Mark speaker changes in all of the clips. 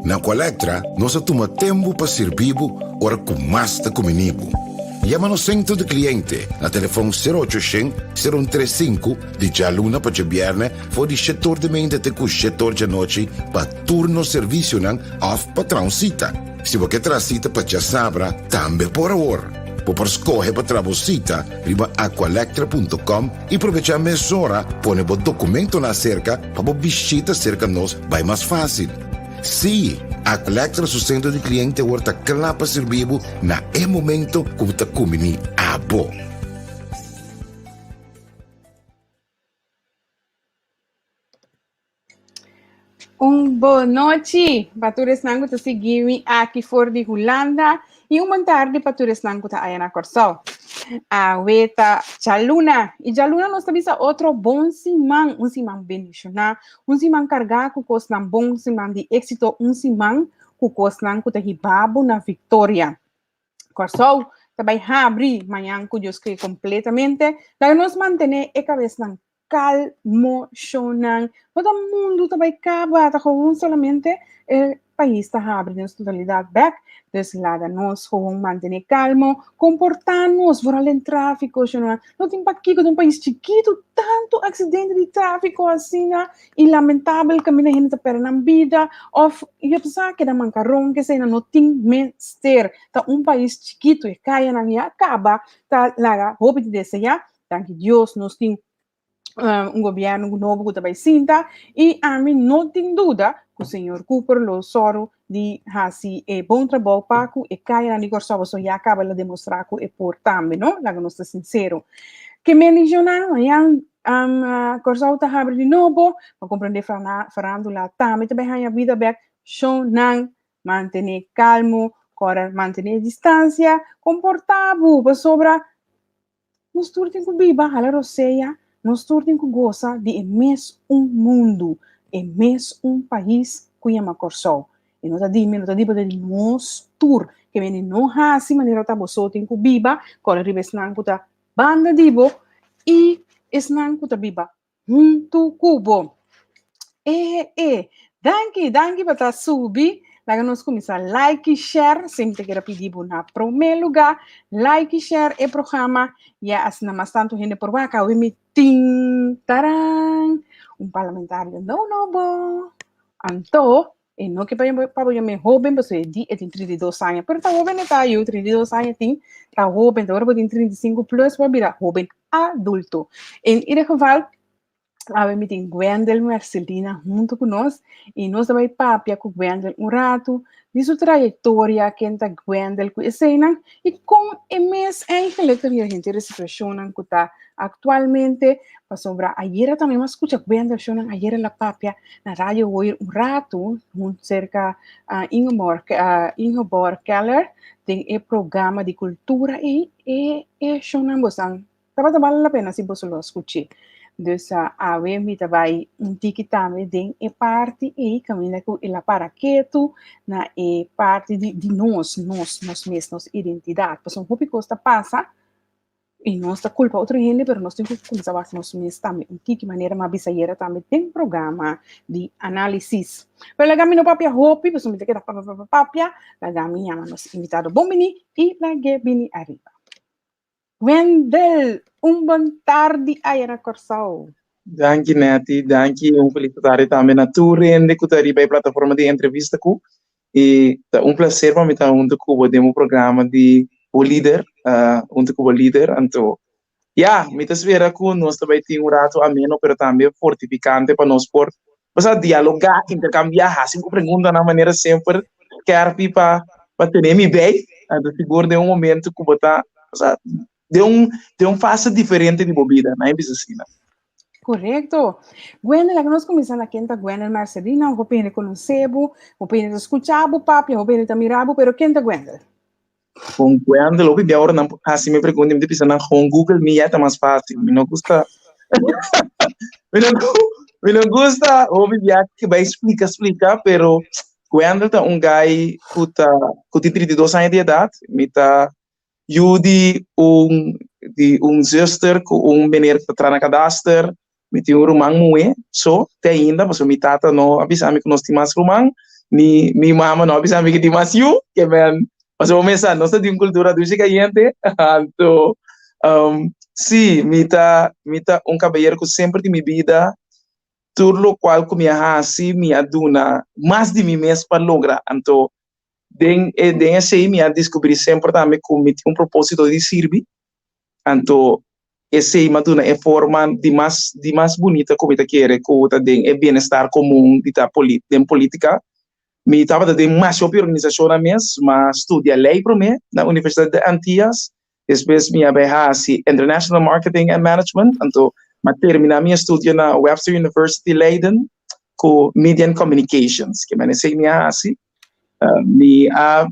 Speaker 1: Na Aqualectra nos a tuma tempu pa sirbi bo ora ku mas ta kumini bo. Yama nos sentro di kliente na telefon sero ocho shen, sero un tres sinku di djaluna pa djabièrnè for di shete or di meinta te ku shete or djanochi pa tur nos servisionan òf pa traha un sita. Si bo ke traha sita pa djasabra tambe por awor. Bo por skohe pa traha bo sita riba aqualectra punto com i probechá mesora pone bo dokumentonan aserka pa bo bishita serka nos bai mas fásil. Sí, Aqualectra su sentro di kliente awor ta kla pa sirbi bo na e momento ku bo ta kumbiní abo.
Speaker 2: Un bonochi pa tur esnan ku ta sigui mi aki for di Hulanda i un bon tardi pa tur esnan ku ta aya na Kòrsou. Awe ta djaluna i djaluna nos ta bisa otro bon siman, un siman bendishoná, un siman kargá ku kosnan bon, un siman di éksito, un siman ku kosnan ku ta hiba bo na viktoria. Kòrsou ta bai habri mañan ku Dios kere kompletamente. Laga nos mantené e kabesnan kalmoshonnan. No ta mundu ta bai kaba, ta gewoon solamente e pais ta habri den su totalidat bek. Dus laga nos gewoon mantené kalmo, komportá nos, vooral den tráfiko, shonnan. No tin pakiko den un pais chikitu tantu aksidente di tráfiko asina i lamentabel kaminda hende ta pèrdè nan bida òf yo ta sa keda mankaron keseinan no tin mester. Ta un pais chikitu e kayanan ya kaba ta laga hopi di deseá. Danki Dios nos tin un gobierno nobo ku ta bai sinta i ami no tin duda ku señor Cooper lo sòru di hasi e bon trabou pa ku e kayanan di Kòrsou pasobra ya kaba el a demostrá ku e por tambe no laga nos ta sinsero. Ke mendishonnan mañan Kòrsou ta habri di nobo pa komprendé farándula tambe ta bai haña bida bèk shownan mantené kalmo kòrda mantené distansia komportá bo pasobra Nos tur tin ku biba, hala rosea, nos tur tin ku gosa di e mes un mundu, e mes un pais ku yama Kòrsou. E no ta di mi, no ta di bo, ta di nos tur. Ke mende no hasi manera ta bo so tin ku biba, kòrda riba esnan ku ta banda di bo i esnan ku ta biba huntu ku bo. E e, danki, danki pa ta subi. Laga nos kuminsá like i share. Semper ta keda pidi bo na promé lugá. Like i share e programa. Ya asina mas tantu hende por wak. Awe mi tin, taran, un parlamentario no nobo. Anto, e no ke pa bo yam'é hóben, pasobra e di e tin 32 aña. Pero ta hóben e ta yu, 32 aña tin, ta hóben. Ta ora bo tin 35 plus bo a bira hóben adulto. En ieder geval, awe mi tin Gwendel Mercelina hunto ku nos i nos ta bai papia ku Gwendel un ratu di su trayektoria, ken ta Gwendel ku eseinan i kon e mes eigenlijk ta mira henter e situashonnan ku ta aktualmente, pasobra ayera tambe mi a skucha Gwendel shownan, ayera el a papia na Radio Hoyer un ratu hunto serka Ingeborg Ingeborg Keller den e programa di kultura ei e e shownan bosan Tabata bale la pena si boso lo a skuch'é. Dus awe mi ta bai un tiki tambe den e parti ei kaminda ku el a para ketu na e parti di di nos, nos, nos mes, nos identidat. Pasobra hopi kos ta pasa i nos ta kulpa otro hende pero nos tin ku kuminsá wak nos mes tambe un tiki manera mi a bisa ayera tambe den programa di análisis. Pero laga mi no papia hopi pasobra mi ta keda papia papia papia, laga mi yama nos invitado bon bini i lag'é bini ariba. Wendel, un bon tardi aya na Kòrsou.
Speaker 3: Danki Netty, danki un felis tardi tambe na tur hende ku ta riba e plataforma di entrevista ku i ta un plaser pa mi ta huntu ku bo den bo programa di bo lider, huntu ku bo lider anto ya mi ta spera ku nos ta bai tin un rato ameno pero tambe fortifikante pa nos por Bo sa dialogá, interkambiá, hasi un preguntanan manera semper kèrpi pa pa tene mi bei. Anto sigur den un momento ku bo ta, bo sa, den un den un fase diferente di bo bida, nan e bisa asina.
Speaker 2: Korekto. Gwendel, laga nos kuminsá na ken ta Gwendel Marcelina. Hopi hende konosé bo, hopi hende ta skucha bo papia, hopi hende ta mira bo, pero ken ta Gwendel?
Speaker 3: Con Gwendel, hopi bia ora nan hasi mi pregunta, mi ta bisa nan gewoon Google mi ya ta mas fácil. Mi no gusta mi no mi no gusta hopi bia ke bai splika splika, pero Gwendel ta un guy ku ta ku tin 32 aña di edat. Mi ta yu di un di un zuster ku un meneer ku ta traha na kadaster. Mi tin un ruman muhé so te ainda, pasobra mi tata no a bisa mi ku nos tin mas ruman. Mi mi mama no a bisa mi ku tin mas yu, ke men pasobra bo mesa nos ta di un kultura dushi kayente, anto si mi ta mi ta un kabayero ku semper di mi bida tur lokual ku mi a hasi mi a duna mas di mi mes pa logra, anto den e den esei mi a diskubrí semper tambe ku mi tin un propósito di sirbi, anto esei mi a duna e forma di mas di mas bunita ku mi ta kere ku ta den e bienestar komun di ta den politika. Mi tabata den masha hopi organisashonnan mes, mi a studia lei promé na Universidat di Antias, despues mi a bai hasi International Marketing and Management, anto mi a terminá mi estudio na Webster University Leiden ku Media and Communications, ke men esei mi a hasi. Mi a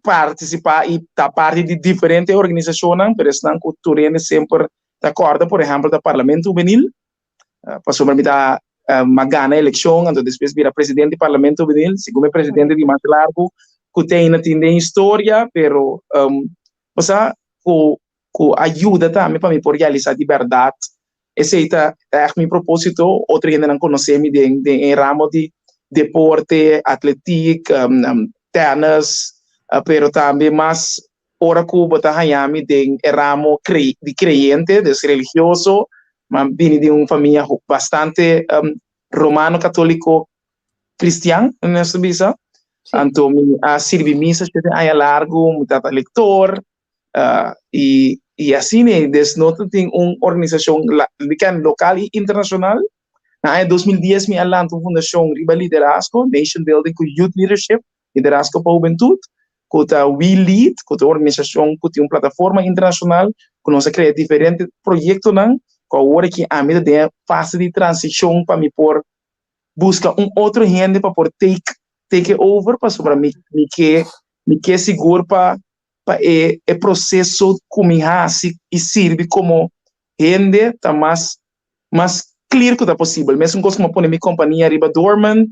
Speaker 3: partisipá i ta parti di diferente organisashonnan, pero esnan ku tur hende semper ta kòrda, por ehèmpel, ta Parlamento Hubenil, pasobra mi ta mi a gana elekshon, anto despues bira presidente di Parlamento Hubenil, segun e presidente di mas largu ku te ainda tin den historia, pero bo sa ku ku a yuda tambe pa mi por realisá di bèrdat Esei ta ègt mi propósito. Otro hendenan konosé mi den den e ramo di deporte, atletik, tènis, pero tambe mas ora ku bo ta haña mi den e ramo kre di kreyente, dus religioso. Mi a bini di un famia bastante romano katóliko kristian, nos ta bisa. Anto mi a sirbi misa shete aña largu, mi tabata lektor. Y y asina ei, des no ta tin un organisacion local y internacional. Na aña 2010 mi a lanta un fundacion riba liderazgo, Nation Building cu Youth Leadership, liderazgo pa hubentud, cu ta We Lead, cu ta un organisacion cu tin un plataforma internacional cu nos a crea diferente proyectonan cu awor aki ami ta den e fase di transicion pa mi por busca un otro hende pa por take take over pasobra mi mi ke mi ke sigur pa pa e e proseso ku mi hasi i sirbi komo hende ta mas mas clear ku ta posibel. Mesun kos ku mi a pone mi kompania riba dormant,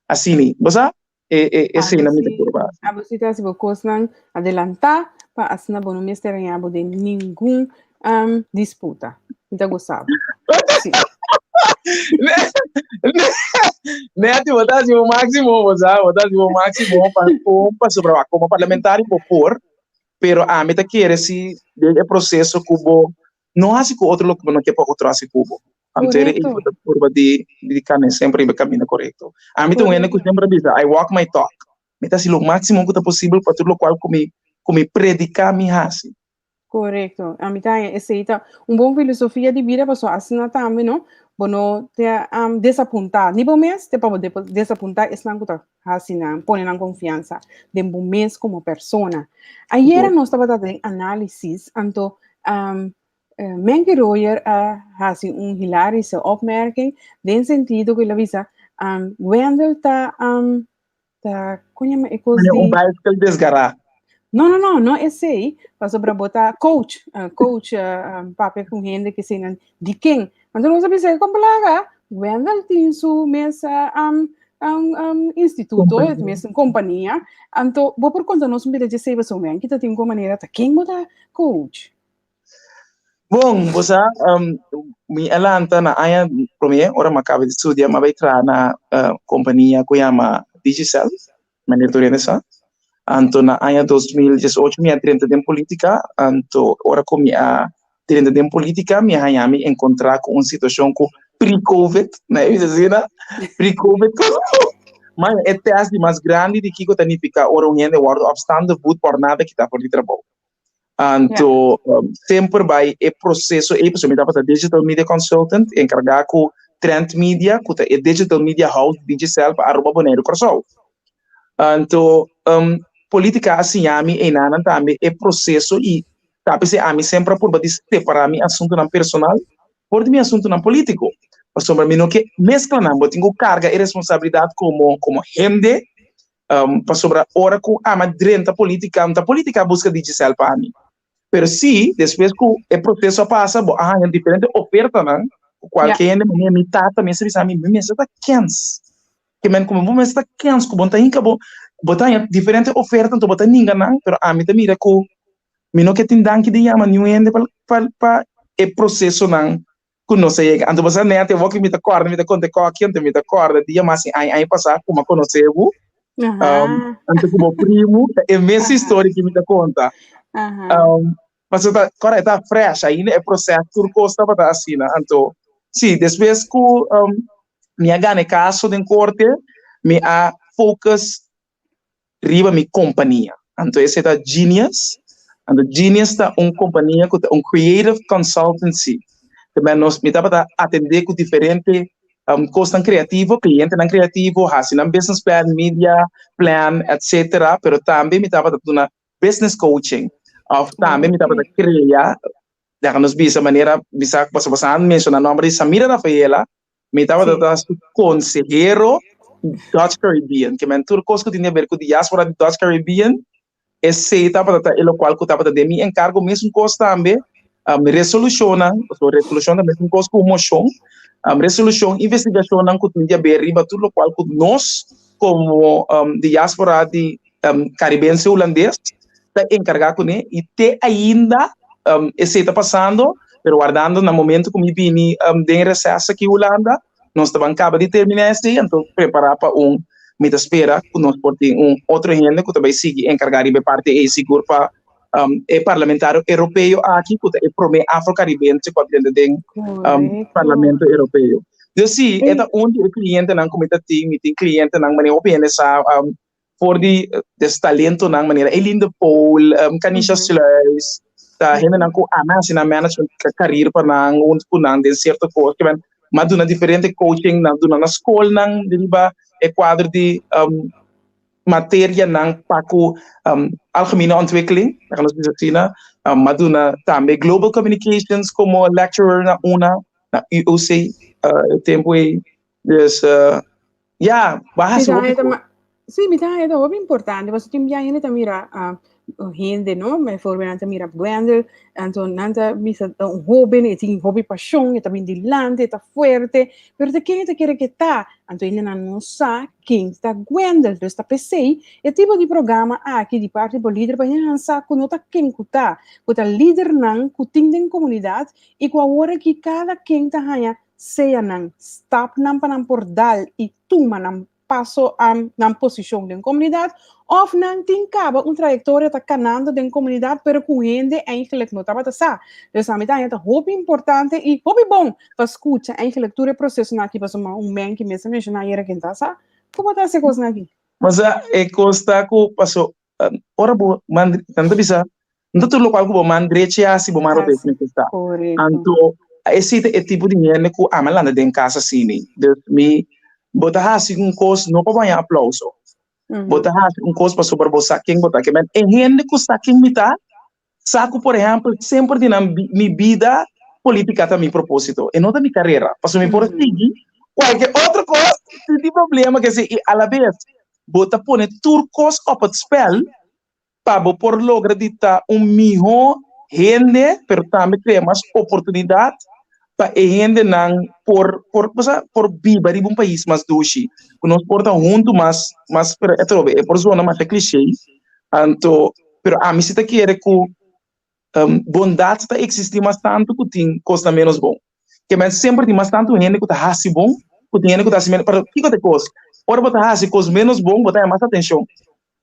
Speaker 3: asini. Bo sa? E e esei nan mi ta purba hasi.
Speaker 2: Abo si ta hasi bo kosnan adelantá pa asina bo no mester haña bo den ningun disputa. Mi ta gusta bo. Si.
Speaker 3: Neti, bo ta hasi bo máximo, bo sa, bo ta hasi bo máximo pa kon pasobra wak komo parlamentario bo por, pero ami ta kere si den e proseso ku bo no hasi ku otro loke bo no ke pa otro hasi ku bo. Anto e bo ta purba di di kane semper riba e kaminda korekto. Ami ta un hende ku semper a bisa, I walk my talk. Mi ta hasi lo máximo ku ta posibel pa tur lokual ku mi ku mi prediká mi hasi.
Speaker 2: Korekto. Ami ta haña esei ta un bon filosofia di bida pasobra asina tambe no bo no ta desapuntá ni bo mes te pa bo desapuntá esnan ku ta hasi nan pone nan konfiansa den bo mes komo persona. Ayera nos tabata den análisis anto Menke Royer a hasi un hilarische opmerking den sentido ku el a bisa Wendel ta Ta, kon yama e kos
Speaker 3: di... Un baiskel desgará.
Speaker 2: No, no, no, no esei. Pasobra bo ta coach, uh, coach uh, um, papia ku hende ke sei nan di ken. Anto nos a bisa kon plaga, Wendel tin su mes um, um, um, instituto, Kompania. mes kompania. Anto bo por konta nos un bit dje sei pasobra men kita tin kon manera ta ken bo ta coach.
Speaker 3: Bon, bo sa, um, mi a lanta na aña promé, ora mi a kaba di studia, mi a bai traha na uh, kompania ku yama Digicel, meneer tur hende sa. Anto na aña 2018 mi a drenta den politika, anto ora ku mi a drenta den politika, mi a haña mi enkontrá ku un situashon ku pre-COVID, na e bisa asina, pre-COVID, ma e tèst di mas grandi di kiko ta nifiká ora un hende wòrdu opstaande voet por nada kitá for di trabou. Anto yeah. semper bai e proceso ei, pasobra mi tabata digital media consultant, encargá ku Trend Media, ku ta e digital media house di Digicel pa Aruba, Boneiru, Kòrsou. Anto um, polítika a siña mi einanan tambe e proceso i ta p'esei ami semper a purba di separá mi asuntunan personal for di mi asuntunan polítiko. Pasobra mi no ke meskla nan, bo tin ku karga e responsabilidat komo komo hende Um, pasobra ora ku ama drenta politika, no ta politika buska Digicel pa ami. Pero si, despues ku e proseso a pasa, bo a haña diferente ofertanan, ku kualke yeah. hende, mi, mi tata mester bisa mi, mi mester ta kens. Ke men kuma bo mester ta kens, ku bo ta hinka bo, bo ta haña diferente oferta, anto bo ta ninga nan, pero ami ta mira ku mi no ke tin danki di yama niun hende pa, pa, pa e prosesonan. ku nos a yega. Anto bo sa nèt e wòki mi ta kòrda, mi ta konta e kòki, anto mi ta kòrda dia mas i aña aña pasá ku mi a konosé bo, anto ku bo primu, ta e mes historia ku mi ta konta. Pasobra ta kòrda e ta fresh ainda e proses tur kos tabata asina. Anto si despues ku mi a gana e kaso den korte, mi a focus riba mi kompania. Anto esei ta Genius. Anto Genius ta un kompania ku ta un creative consultancy. Te men nos mi tabata atendé ku diferente kosnan kreativo, klientenan kreativo, hasi nan business plan, media plan, etcetera. Pero tambe mi tabata duna business coaching òf tambe mi tabata krea, laga nos bisa manera bisa pasobra boso a menshoná nòmber di Samira Rafaela, Mi tabata ta su konsehero di Dutch Caribbean, ke men tur kos ku tin di aber ku diaspora di Dutch Caribbean, esei tabata ta e lokual ku tabata den mi enkargo. Mesun kos tambe, resolushonnan, pasobra resolushon ta mesun kos ku un moshon, resolushon, investigashonnan ku tin di aber riba tur lokual ku nos komo diaspora di Karibense Hulandes ta enkargá kuné i te ainda esei ta pasando, pero wardando na momento ku mi bini den reses aki Hulanda, nos ta ban kaba di terminá esei, anto prepará pa un, mi ta spera ku nos por tin un otro hende ku ta bai sigui enkargá riba e parti ei sigur pa e parlamentario europeo aki ku ta e promé afro-karibense ku a drenta den Parlamento Europeo. Dus si, e ta un di e klientenan ku mi ta tin, mi tin klientenan manera hopi hende sa for di des talentonan manera Eileen de Pool, Kanisha Sluis, ta hendenan ku ami hasi nan management career pa nan huntu ku nan den sierto kos ke men m'a duna diferente coaching nan duna na skolnan riba e kuadro di materianan pa ku algemene ontwikkeling, laga nos bisa asina, m'a duna tambe global communications komo lecturer na una na UOC e tempu ei. Dus ya, bo a hasi hopi kos.
Speaker 2: Sí, mi ta haña ta hopi importante, pasobra tin bia hende ta mira hende, no? Bijvoorbeeld nan ta mira Gwendel, anto nan ta bisa ta un hoben, e tin hopi pashon, e ta bin dilanti, e ta fuerte, pero ta ken e ta kere ke ta? Anto hendenan no sa ken ta Gwendel. Dus ta p'esei e tipo di programa aki di parti bo lider pa hendenan sa ku no ta ken ku ta, ku ta lidernan ku tin den komunidat i ku awor aki kada ken ta haña sea nan stapnan pa nan por dal i tuma nan paso nan posishon den komunidat òf nan tin kaba un trayektoria ta kanando den komunidat pero ku hende eigenlijk no tabata sa. Dus ami ta haña ta hopi importante i hopi bon pa skucha eigenlijk tur e prosesonan aki pasobra un menki mes a menshoná ayera ken ta sa ku bo ta hasi e kosnan aki.
Speaker 3: Masa e kos ta ku paso ora bo man nan ta bisa no ta tur lokual ku bo man drechi hasi bo man robes mester sa. Anto esei ta e tipo di hende ku ami a lanta den kas asini. Dus mi bo ta hasi un kos no pa bo haña aplouso. Bo ta hasi un kos pasobra bo sa ken bo ta. Kimen e hende ku sa ken mi ta sa ku por ehèmpel semper di nan mi bida polítika ta mi propósito e no ta mi karera. Pasobra mi por sigui kualke otro kos sin tin problema ke esei i alabes bo ta pone tur kos op het spel pa bo por logra di ta un mihó hende, pero tambe krea mas oportunidat pa e hendenan por por bo sa por biba riba un pais mas dushi, ku nos por ta huntu mas mas pero atrobe e por zona masha klishé, anto pero ami si ta kere ku bondat ta eksistí mas tantu ku tin kosnan ménos bon. Ke men semper tin mas tantu hende ku ta hasi bon ku tin hende ku ta hasi ménos. Pero kiko ta e kos? Ora bo ta hasi kos ménos bon, bo ta haña mas atenshon.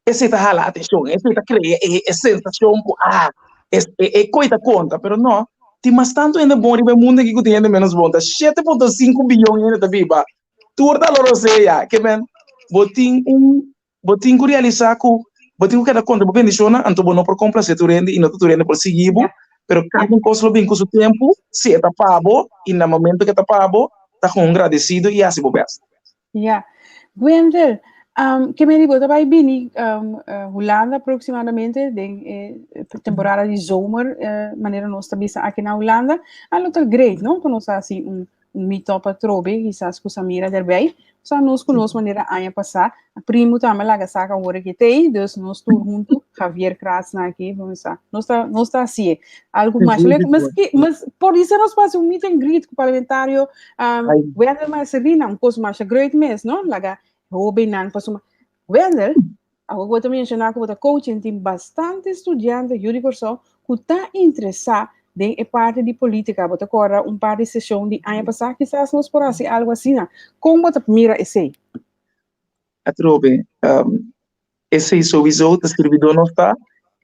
Speaker 3: Esei ta hala atenshon, esei ta krea e sensashon ku ah, e koi ta konta. Pero no, tin mas tantu hende bon riba e mundu aki ku tin hende ménos bon. Ta 7.5 biyon hende ta biba. Tur ta lorosea. Ke men bo tin un Bo tin ku realisá ku bo tin ku keda konta bo bendishonnan, anto bo no por komplasé tur hende i no ta tur hende por sigui bo, pero kada un kos lo bin ku su tempu, si e ta pa bo i na momento ku e ta pa bo, ta gewoon gradesido i hasi bo bèst.
Speaker 2: Ya. Gwendel, ke medi bo ta bai bini Hulanda proksimadamente den e temporada di zomer, manera nos ta bisa aki na Hulanda? A lo ta great, no? Ku nos hasi un Un meetup atrobe, kisas ku Samira derbij. Sa nos ku nos manera aña pasá. Primo tambe laga sa ka ora ke tei, dus nos tur huntu, Javier Kratz na aki, bon sa. Nos ta, nos ta hasié. Algu mas leuk. Mas ki, mas por isa nos por hasi un meet and greet ku parlamentario, um, Wendel Marcelina, un kos masha groot mes, no? Laga hobennan pasobra Wendel, awor ku bo ta menshoná ku bo ta coaching, tin bastante studiante yu di Kòrsou ku ta interesá. den e parti di polítika. Bo ta kòrda un par di seshon di aña pasá, kisas nos por hasi algu asina. Kon bo ta mira esei?
Speaker 3: Atrobe, esei souiso ta sirbidó nos ta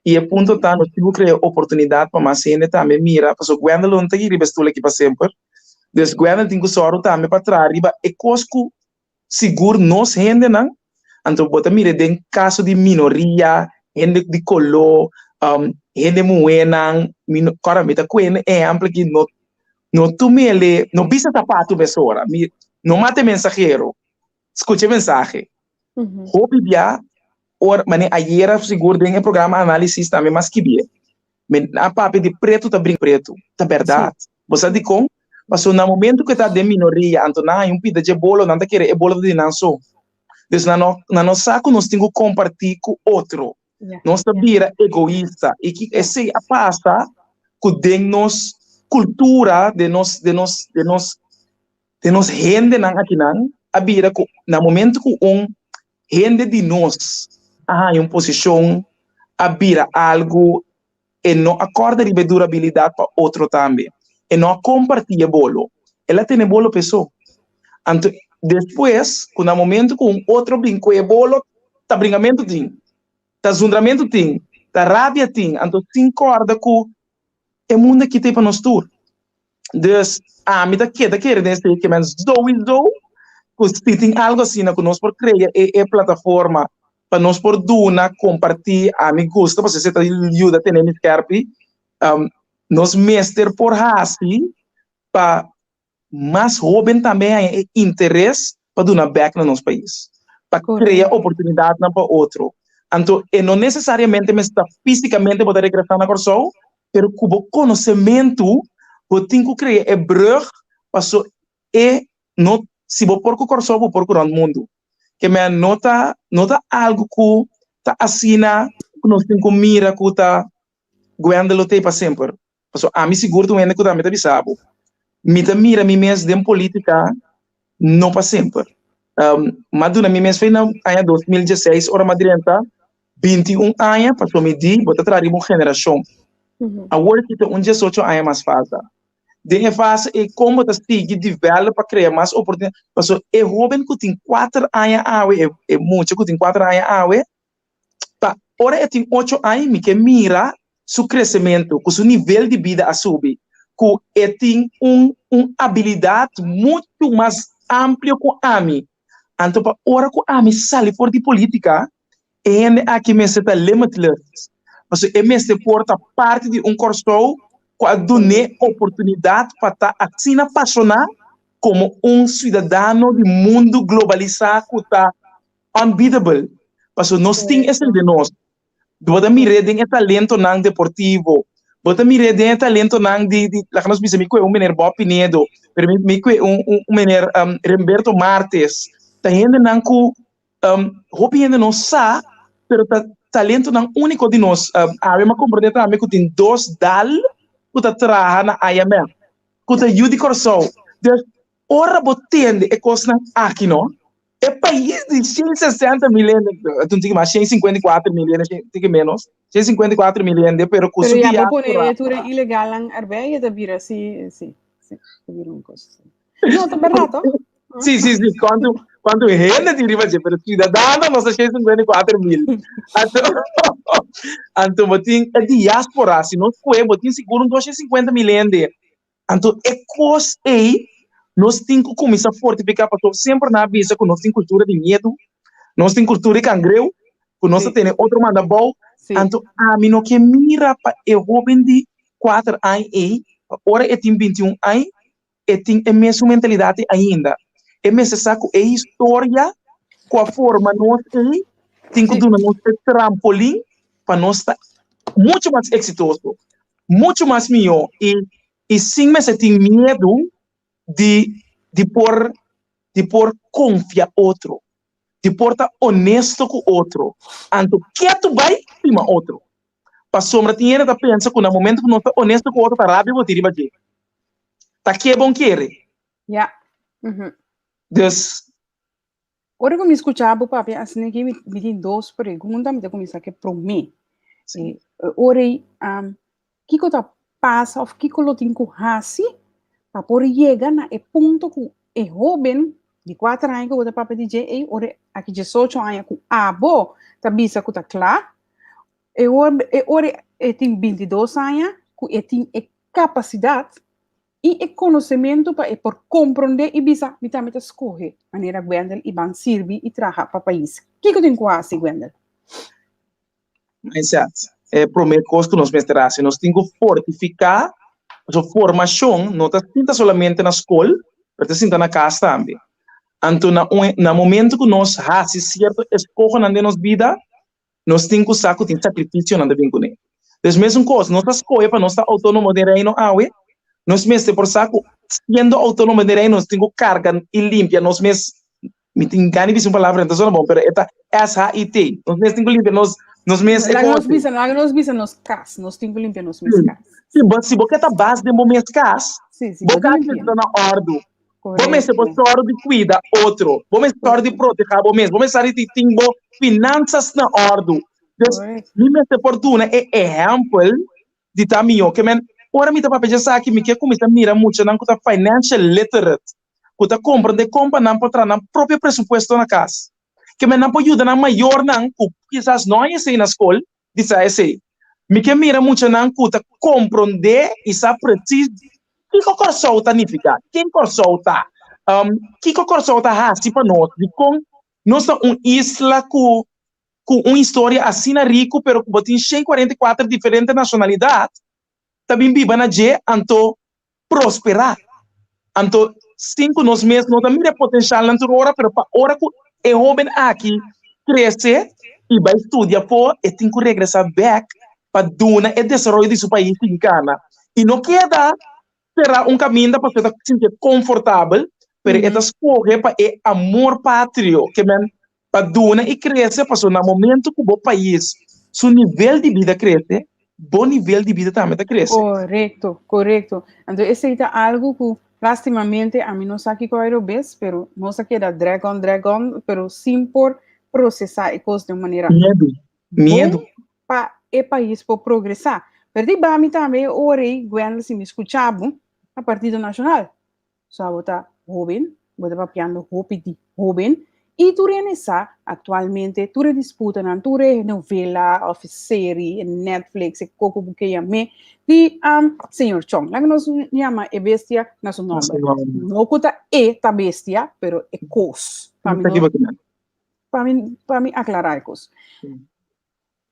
Speaker 3: i e punto ta nos tin ku krea oportunidat pa mas hende tambe mira, pasobra Gwendel lo no ta riba e stul aki pa semper. Dus Gwendel tin ku sòru tambe pa traha riba e kos ku sigur nos hendenan, anto bo ta mira den kaso di minoria, hende di koló, hende muhénan, mi no, kòrda mi ta kue un ehèmpel aki, no no tum'el, no bisa sapatu mesora, mi no mata e mensahero, skucha e mensahe. Hopi bia ora, manera ayera sigur den e programa análisis tambe m'a skibié, Mi a papia di pretu ta bringa pretu. Ta bèrdat. Bo sa dikon? Pasobra na momentu ku e ta den minoria, anto nan haña un pida dje bolo, nan ta kere e bolo ta di nan so. Dus nan no, nan no sa ku nos tin ku kompartí ku otro. Nos ta bira egoista. I ki esei a pasa ku den nos kultura, den nos, den nos, den nos, den nos hendenan akinan a bira ku na momentu ku un hende di nos a haña un posishon, a bira algu, e no a kòrda riba e durabilidat pa otro tambe. E no a kompartí e bolo. El a tene bolo p'e so. Anto despues ku na momentu ku un otro bin ku e bolo, ta bringamentu tin, ta zundramentu tin, ta rabia tin. Anto sin kòrda ku e mundu aki ta ei pa nos tur. Dus ami ta keda kere den esei ke men souiso ku si tin algu asina ku nos por krea e e plataforma pa nos por duna, kompartí, ami gusta pasobra esei ta yuda tene mi skèrpi, nos mester por hasi pa mas hóben tambe haña e interes pa duna bèk na nos pais, pa krea oportunidatnan pa otro. Anto e no nesesariamente mester ta físikamente bo ta regresá na Kòrsou, pero ku bo konosementu bo tin ku krea e brùg paso e no si bo por ku Kòrsou bo por ku rònt mundu. Ke men no ta no ta algu ku ta asina ku nos tin ku mira ku ta Gwendel lo t'ei pa semper. Pasobra ami sigur ta un hende ku tambe ta bisa bo, mi ta mira mi mes den politica no pa semper. M'a duna mi mes fe na aña 2016 ora m'a drenta 21 aña pasobra mi di bo ta traha riba un generashon. Awor ki ta un 18 aña mas falta. Den e fase ei kon bo ta sigui develop pa krea mas oportunidat pasobra e hoben ku tin kuater aña awe, e mucha ku tin kuater aña awe, pa ora e tin ocho aña mi ke mira su kresementu, ku su nivel di bida a subi, ku e tin un un abilidat muchu mas amplio ku ami. Anto pa ora ku ami sali for di politika, e hende aki mester ta limitless, pasobra e mester por ta parti di un Kòrsou ku a dun'é oportunidat pa ta asina pashoná komo un siudadano di mundu globalisá ku ta unbeatable, pasobra nos tin esei den nos. Bo ta mir'é den e talentonan deportivo, bo ta mir'é den e talentonan di, di, laga nos bisa mi kue un meneer Bob Pinedo, pero mi, mi kue un, un, un meneer um, Remberto Martes, ta hendenan ku um, hopi hende no sa, pero ta talentonan úniko di nos. Um, awe mi a komprendé tambe ku tin dos dal ku ta traha na IMF, ku ta yu di Kòrsou. Dus, ora bo tende e kosnan aki no, E pais di 160 mil hende, un tiki mas, 154 mil hende, un tiki menos, 154 mil hende, pero ku su
Speaker 2: Pero ya, bo pone tur e ilegalnan erbij, e ta bira si, si, si, ta bira un kos. No, ta berdad, toch?
Speaker 3: Sí, sí, sí, kuantu, kuantu hende tin riba dje, pero ciudadano nos ta 154 mil. Anto, anto bo tin e diaspora, si nos kue, bo tin sigur un 250 mil hende. Anto e kos ei nos tin ku kuminsá fortifiká pasobra semper nan a bisa ku nos tin kultura di miedu, nos tin kultura di kangreu, ku nos ta tene otro manda abou. Anto ami no ke mira pa e hóben di kuater aña ei, pa ora e tin bintiun aña, e tin e mesun mentalidat ei ainda. E mester sa ku e historia ku a forma nos ei tin ku duna nos e trampolin pa nos ta muchu mas eksitoso. Muchu mas mihó i i sin mester tin miedu di di por di por konfia otro, di por ta honesto ku otro, anto ketu bai stima otro. Pasobra tin hende ta pensa ku na momento ku nos ta honesto ku otro ta rabia bo tin riba dje. Ta ke bon kere.
Speaker 2: Ja.
Speaker 3: Dus
Speaker 2: Ora ku mi skucha bo papia asina aki, mi, mi tin dos pregunta, mi ta kuminsá ku e promé. Sí. Ora ei, um, kiko ta pasa òf kiko lo tin ku hasi pa por yega na e punto ku e hóben di kuater aña ku bo ta papia di dje ei ora aki diesocho aña ku abo ta bisa ku ta kla, e e ora e tin bintidos aña ku e tin e kapasidat i e konosementu pa e por komprondé i bisa mi tambe ta skohe manera Gwendel i ban sirbi i traha pa pais. Kiko tin ku hasi Gwendel?
Speaker 3: Mindset. E promé kos ku nos mester hasi, nos tin ku fortifiká, pasobra formashon no ta sinta solamente na skol, pero ta sinta na kas tambe. Anto na un na momento ku nos hasi sierto eskohonan den nos bida, nos tin ku sa ku tin sakrifisionan ta bin kuné. Dus mesun kos, nos ta skohe pa nos ta outónomo den Reino awe, nos mester por sa ku siendo outónomo den Reino nos tin ku karga i limpia nos mes Mi tin gana di bisa un palabra, no ta sona bon, pero e ta S-H-I-T. Nos mes tin ku limpia nos, nos mes
Speaker 2: e Laga nos bisa, laga nos bisa nos kas. Nos tin ku limpia nos mes kas.
Speaker 3: Sí, bo, si bo ke ta bas den bo mes kas, sí, sí, bo kas mester ta na òrdu. Bo mester por sòru di kuida otro. Bo mester sòru di protehá bo mes. Bo mester sòru di tin bo finansas na òrdu. Dus, mi mester por duna e ehèmpel di ta mihó. Ke men, ora mi ta papia djesaki, mi ke kuminsá mira muchanan ku ta financial literate. ku ta komprendé kon pa nan por traha nan propio presupuesto na kas. Ke men nan por yuda nan mayornan ku kisas no haña esei na skol di sa esei. Mi ke mira muchanan ku ta komprendé i sa presis kiko Kòrsou ta nifiká, ken Kòrsou ta, kiko Kòrsou ta hasi pa nos, dikon nos ta un isla ku ku un historia asina riku pero ku bo tin 144 diferente nashonalidat ta bin biba na dje anto prosperá. Anto, sin ku nos mes no ta mira e potenshalnan tur ora, pero pa ora ku e hóben aki krese i bai studia afó, e tin ku regresá bèk pa duna e desaroyo di su pais sigui kana. I no keda será un kaminda pasobra e ta sintié konfortabel, pero e ta skohe pa e amor patrio, ke men pa duna i krese, pasobra na momento ku bo pais su nivel di bida krese, bo nivel di bida tambe ta krese.
Speaker 2: Korekto, korekto. Anto esei ta algu ku lastimamente ami no sa kiko a robes, pero nos a keda drag on, drag on, pero sin por prosesá e kos den un manera
Speaker 3: Miedu, miedu.
Speaker 2: bon pa e pais por progresá. Pero di bami tambe e ora ei, Gwendel, si mi skucha bo, na Partido Nashonal. So abo ta hoben, bo ta papiando hopi di hoben, i tur hende sa aktualmente tur e disputanan, tur e novela òf e seri, e Netflix, e koko ku ke yam'é, di señor Chong. Laga nos yama e bestia na su nòmber. No ku ta e ta bestia, pero e kos. Pa mi no, pa mi, pa mi aklará e kos.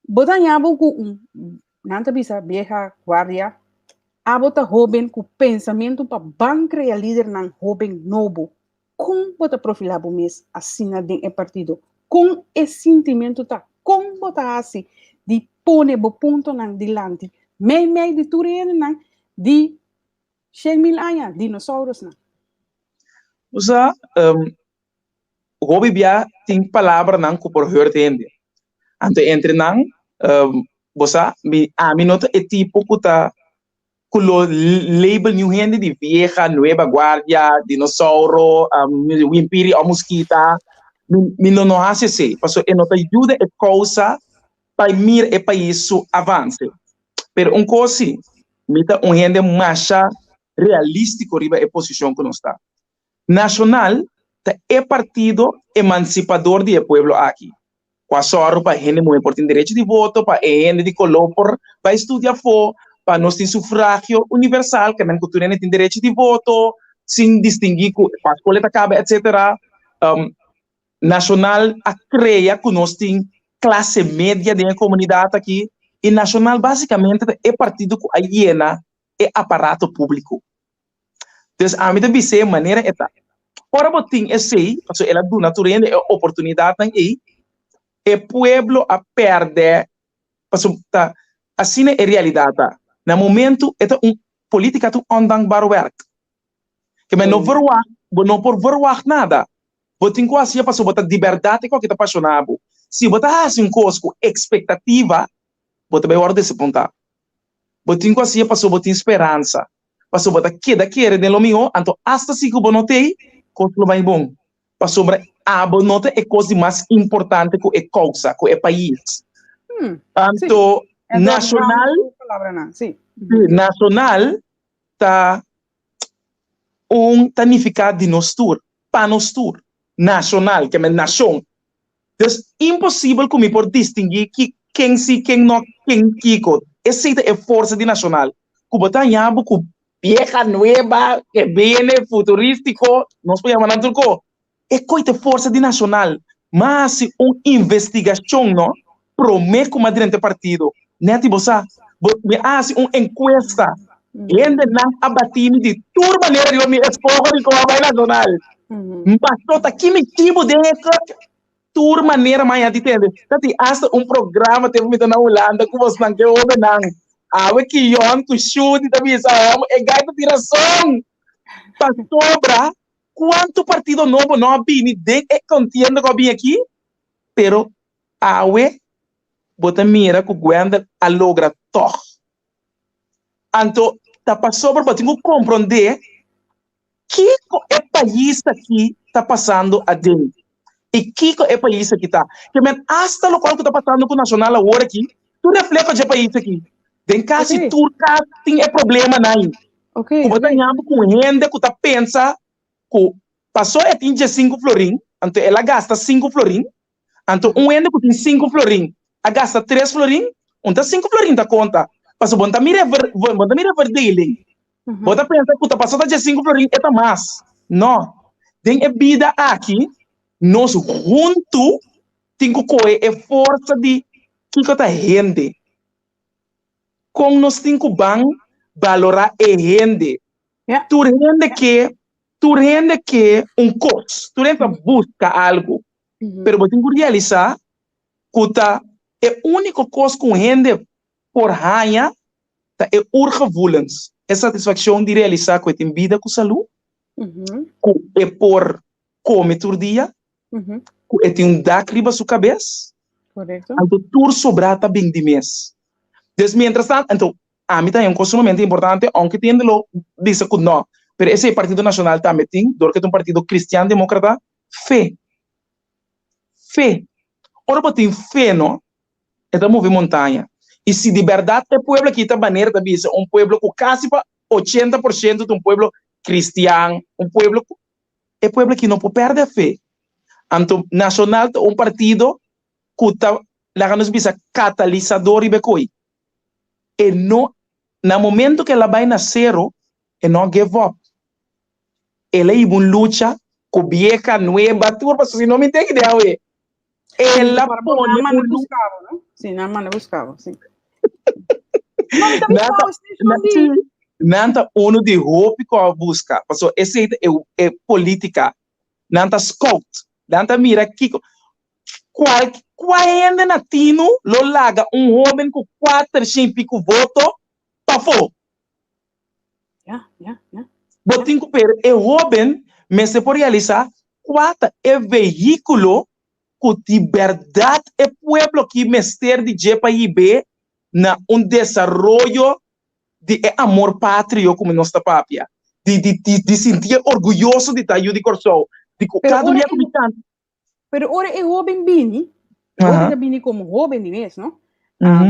Speaker 2: Bo ta haña bo ku un, nan ta bisa vieja guardia, abo ta hóben ku pensamentu pa ban krea lidernan hóben nobo. Kon bo ta profilá bo mes asina den e partido? Kon e sintimentu ta? Kon bo ta hasi di pone bo puntonan dilanti meimei di tur e hendenan di 100.000 aña, dinosaurosnan?
Speaker 3: Bo sa, hopi bia tin palabranan ku por hurt hende. Anto entre nan, bo sa, mi ami no ta e tipo ku ta ku lo label niun hende di vieja, nueva guardia, dinosauro, wimpiri òf muskita. Mi mi lo no hasi esei, pasobra e no ta yuda e kousa pa mira e pais su avanse. Pero un kos si, mi ta un hende masha realístiko riba e posishon ku nos ta. Nacional ta e partido emancipador di e pueblo aki, cu a sòru pa hende muhe por tin derecho di voto, pa e hende di color por bay studia afo, pa nos tin sufragio universal, ke men cu tur hende tin derecho di voto, sin distingui cu cua scol e ta caba, etcetera. Nacional a crea cu nos tin clase media den e comunidad aki, y Nacional basicamente ta e partido cu a yena e aparato publico. Dus ami ta bis'é manera e ta. Ora bo tin esei, pasobra el a duna tur hende e oportunidatnan ei, e pueblo a pèrdè, pasobra ta asina e realidat ta. Na momentu e ta un polítika ta un ondankbaar werk. Ke men no verwagt, bo no por verwagt nada. Bo tin ku hasié pasobra bo ta di bèrdat e kòke ta pashoná bo. Si bo ta hasi un kos ku ekspektativa, bo ta bai wòrdu desapuntá. Bo tin ku hasié pasobra bo tin speransa, pasobra bo ta keda kere den lo mihó, anto asta si ku bo no t'ei, kos lo bai bon, pasobra abo no ta e kos di mas importante ku e kousa, ku e pais. Anto, Nashonal, nashonal ta un ta nifiká di nos tur, pa nos tur. Nashonal, ke men nashon. Dus imposibel ku mi por distinguí ki ken si, ken no, ken kiko. Esei ta e forsa di nashonal. Ku bo ta haña bo ku vieja nueva, ke bene, futurístiko, nos por yama nan tur ko. E koi ta e forsa di nashonal. M'a hasi un investigashon no, promé ku m'a drenta e partido. Nèt bo sa, bo mi a hasi un enkuesta. Hendenan a batí mi di tur manera riba mi eskoho di kon a bai nashonal. Pasó ta ki mi chibu den e tur manera m'a haña di tende. Ta tin asta un programa tempu mi ta na Hulanda ku bosnan ke hóbennan. Awe Kion ku Shudi ta bisa, hòmber e gai ta tin rason. Pasobra Cuanto partido nobo no a bini den e contienda cu a bini aki? Pero awe bo ta mira cu Gwendel a logra tog. Anto ta pasobra bo tin cu compronde kico e pais aki ta pasando aden y kico e pais aki ta. Ke men hasta locual cu ta pasando cu Nacional awor aki ta un refleho dje pais aki. Den casi tur cas tin e problemanan. Ku bo ta ñambo ku un hende ku ta pensa ku paso e tin diesinku florin, anto el a gasta sinku florin, anto un hende ku tin sinku florin a gasta tres florin, un ta sinku florin ta konta, paso bo no ta mira e bo no ta mira e verdeling. Bo ta pensa ku ta paso ta diesinku florin e ta mas. No. Den e bida aki nos huntu tin ku kohe e forsa di kiko ta hende. Kon nos tin ku ban balorá e hende? Tur hende ke, tur hende ke un kos, tur hende ta buska algu, pero bo tin ku realisá ku ta e úniko kos ku un hende por haña ta e oergevoelens, e satisfakshon di realisá ku e tin bida ku salú, ku e por kome tur dia, ku e tin un dak riba su kabes, anto tur sobrá ta bin di mes. Dus mientras tanto, anto ami ta haña un kos sumamente importante, ounke tin hende lo bisa ku no, pero esei Partido Nashonal tambe tin, dor ku e ta un partido kristian demokrata, fe. Fe. Ora bo tin fe no, e ta move montaña. I si di bèrdat e pueblo aki ta manera ta bisa un pueblo ku kasi pa 80% ta un pueblo kristian, un pueblo ku E pueblo aki no por perde fe. Anto Nacional ta un partido cu ta, laga nos bisa, catalisador riba e coy. E no, na momento cu el a bay na cero, e no a give up. El a hiba un lucha cu vieja, nueva, tur, pasobra si no mi tin idea awe. El a pone un lucha.
Speaker 2: Sí, nan manda busca bo, sí. No, mi ta busca bo, sí, sí.
Speaker 3: Nan ta uno di hopi ku a buska, pasobra esei ta e e politika. Nan ta scout, nan ta mira kiko kual kua hende na tinu lo laga un hoben ku kuater shen piku voto pafó.
Speaker 2: Ya, ya, ya.
Speaker 3: Bo tin ku pero e hoben mester por realisá kua ta e vehíkulo ku di bèrdat e pueblo ki mester di dje pa hib'é na un desaroyo di e amor patrio ku nos ta papia, di di di di sinti e orguyoso di ta yu di Kòrsou, di ku
Speaker 2: Pero
Speaker 3: kada
Speaker 2: ora
Speaker 3: bia ku
Speaker 2: e
Speaker 3: mi kanta.
Speaker 2: Pero ora e hóben bini, e hóben ta bini komo hóben di mes, no?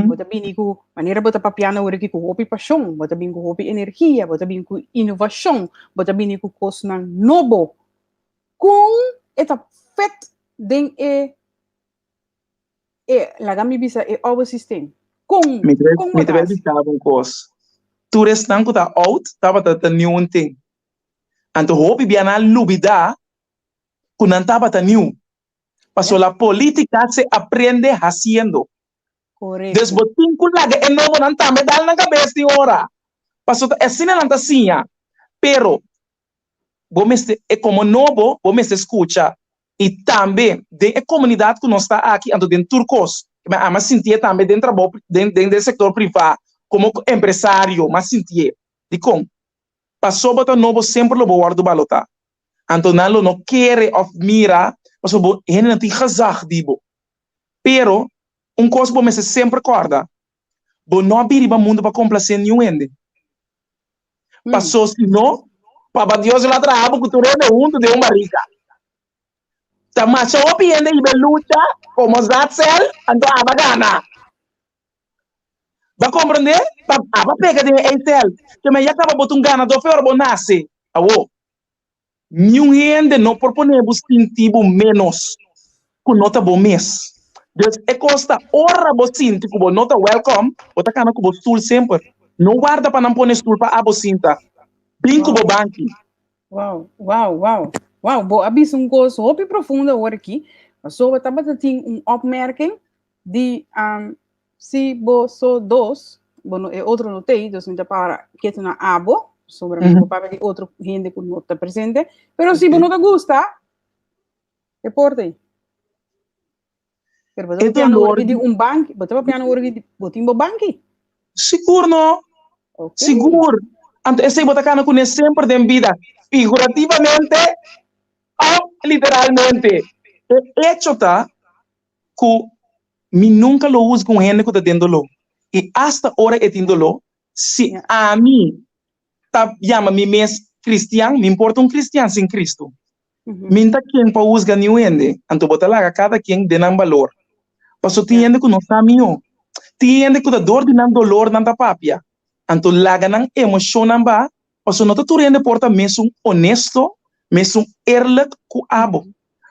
Speaker 2: Bo ta bini ku manera bo ta papiando awor aki ku hopi pashon, bo ta bini ku hopi energia, bo ta bini ku inovashon, bo ta bini ku kosnan nobo. Kon e ta fit den e E, laga mi bisa e oude systeem. Kon,
Speaker 3: Mi ta
Speaker 2: kon
Speaker 3: mi ta
Speaker 2: bo ta
Speaker 3: bai
Speaker 2: hasi?
Speaker 3: bisa bo un kos. Tur esnan ku ta oud tabata ta niu un tin. Anto hopi bia nan a lubida ku nan tabata niu. Pasobra la politica se aprende haciendo. Dus
Speaker 2: Korekto.
Speaker 3: bo tin ku laga e nobonan tambe dal nan kabes tin ora. Pasobra ta asina nan ta siña. Pero bo mester, e komo nobo, bo mester skucha I tambe den e komunidat ku nos ta aki, anto den tur kos, mi a sintié tambe den trabou den den den sektor privá komo empresario, mi a sintié. Dikon? Pasobra ta nobo semper lo bo wòrdu balotá. Anto nan lo no kere òf mira pasobra bo hendenan tin gezag di bo. Pero un kos bo mester semper kòrda, bo no a bini riba mundu pa komplasé niun hende. Paso si no, Papa Dios lo a traha bo ku tur hende huntu den un barika. Ta masha hopi hende hiba e lucha komo zaadcel, anto aba gana. Bo a komprendé? Pa abo a pega den e eisèl. Ke men ya kaba bo ta un ganadó fe ora bo nase. Awor, niun hende no por pone bo sinti bo ménos ku no ta bo mes. Dus e kos ta ora bo sinti ku bo no ta wèlkòm, bo ta kana ku bo stul semper. No warda pa nan pone stul pa abo sinta. Bin ku bo banki.
Speaker 2: Wow, wow, wow. Wow, bo a bisa un kos hopi profundo awor aki. Pasobra tabata tin un opmerking di um, si bo so dos, bo no, e otro no tei, dus mi ta para ketu na abo, pasobra mi no por papia di otro hende ku no ta presente. Pero si bo no ta gusta, e porta ei. Pero bo ta
Speaker 3: E
Speaker 2: papiando
Speaker 3: dolor
Speaker 2: ora di un banki, bo ta papiando ora di bo tin bo banki.
Speaker 3: Sigur no.
Speaker 2: Ok.
Speaker 3: Sigur. Anto esei bo ta kana kuné semper den bida, figurativamente òf literalmente. E echo ta ku mi nunka lo husga un hende ku ta den doló. I asta ora e tin doló, si ami ta yama mi mes kristian, mi por ta un kristian sin Kristu. Mi n ta ken pa husga niun hende, anto bo ta laga kada ken den nan balor. Paso tin hende ku no sa mihó. Tin hende ku ta dor di nan dolor nan ta papia. Anto laga nan emoshonnan ba, paso no ta tur hende por ta mesun honesto, mesun eerlijk ku abo.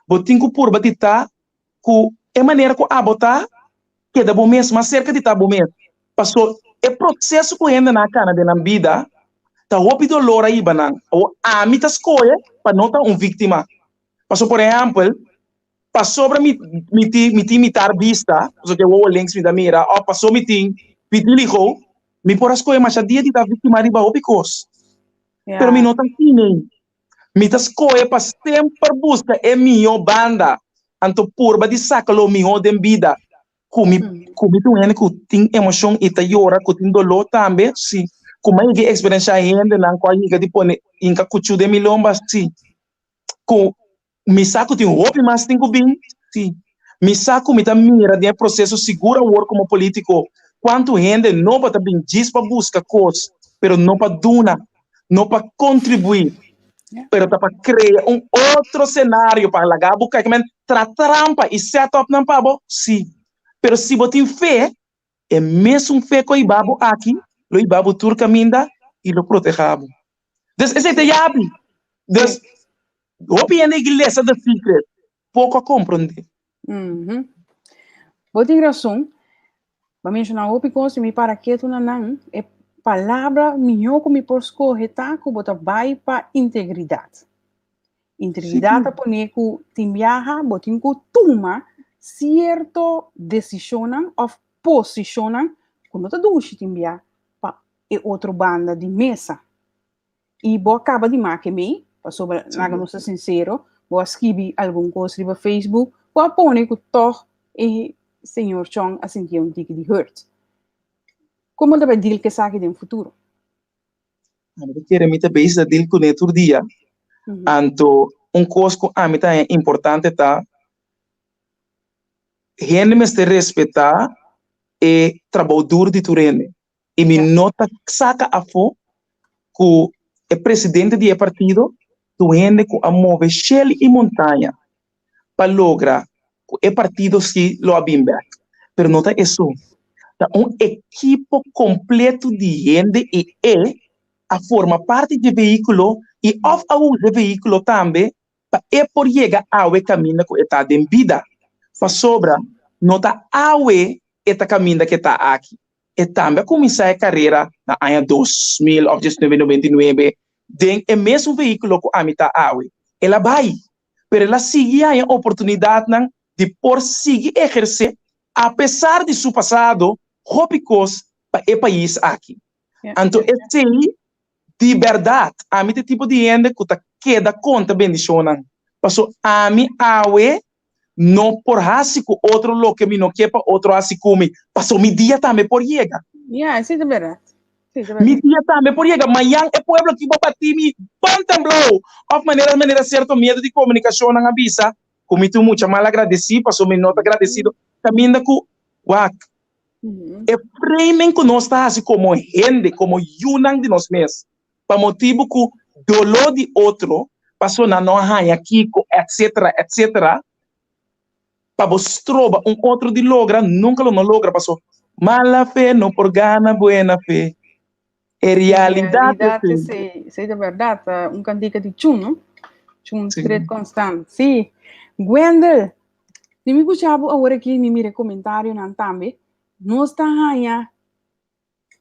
Speaker 3: Bo tin ku purba di ta ku e manera ku abo ta, keda bo mes mas serka di ta bo mes. Paso e proseso ku hendenan a kana den nan bida ta hopi dolor a hiba nan. Awor ami ta skohe pa no ta un víktima. Paso por ehèmpel, pasobra mi mi tin mi tin mitar bista, pasobra ke wowo links mi ta mira, òf paso mi tin vitiligo, mi por a skohe masha dia di ta víktima riba hopi kos. Pero mi no ta asina ei. Mi ta skohe pa semper buska e mihó banda, anto purba di saka lo mihó den bida. Ku mi ku mi ta un hende ku tin emoshon i ta yora, ku tin doló tambe, sí. Ku mi a yega eksperenshá hendenan ku a yega di pone hinka kuchú den mi lomba, sí. Ku Mi sa ku tin hopi mas tin ku bin, sí. Mi sa ku mi ta mira den e proseso sigur awor komo polítiko kuantu hende nobo ta bin djis pa buska kos, pero no pa duna, no pa kontribuí, pero ta pa krea un otro senario pa laga bo kai. Kimen tra trampa i set up nan pa bo, sí. Pero si bo tin fe, e mesun fe ku a hiba bo aki lo hiba bo tur kaminda i lo proteha bo. Dus esei ta yabi. Dus Hopi hende iglesia The Secret poko a komprondé.
Speaker 2: Bo tin rason. Bo a menshoná hopi kos i mi para ketu na nan. E palabra mihó ku mi por skohe ta ku bo ta bai pa integridat. Integridat ta pone ku tin biaha bo tin ku tuma sierto desishonnan òf posishonnan ku no ta dushi tin bia pa e otro banda di mesa. I bo a kaba di make mei, pasobra laga nos ta sinsero, bo a skibi algun kos riba Facebook ku a pone ku tòg e señor Chong a sintié un tiki di hurt. Kon bo ta bai deal ku esaki den futuro?
Speaker 3: Ami ta kere mi ta bezig ta deal kuné tur dia. Anto un kos ku ami ta haña importante ta hende mester respetá e trabou duru di tur hende. I mi no ta saka afó ku e presidente di e partido ta un hende ku a move shel i montaña pa logra ku e partido si lo a bin bèk. Pero no ta esun. Ta un ekipo kompleto di hende i e a forma parti di e vehíkulo i òf a usa e vehíkulo tambe pa e por yega awe kaminda ku e ta den bida. Pasobra no ta awe e ta kaminda ku e ta aki. E tambe a kuminsá e karera na aña 2000 òf 1999 den e mesun vehíkulo ku ami ta awe. El a bai, pero el a sigui haña oportunidatnan di por sigui ehersé apesar di su pasado hopi kos pa e pais aki. Anto esei di bèrdat ami ta e tipo di hende ku ta keda konta bendishonnan, paso ami awe no por hasi ku otro loke mi no ke pa otro hasi ku mi, paso mi dia tambe por yega.
Speaker 2: Ya, esei ta bèrdat.
Speaker 3: Esei ta bèrdat. Mi dia tambe por yega. Mayan e pueblo aki bo bati mi bon temblou! Òf manera manera sierto miedo di komunikashonnan a bisa ku mi ta un mucha malagradesí paso mi no ta gradesido. Kaminda ku wak e framing ku nos ta hasi komo hende, komo yunan di nos mes, pa motibu ku doló di otro, paso nan no a haña kiko, etcetera, etcetera, pa bo stroba un otro di logra, nunka lo no logra, paso Mala fe no por gana buena fe. E realidat
Speaker 2: esei. Esei ta bèrdat, un kantika di Chun, no? Chun Stret Constant. Sí. Gwendel, di mi kucha bo awor aki, mi mira e komentarionan tambe. Nos ta haña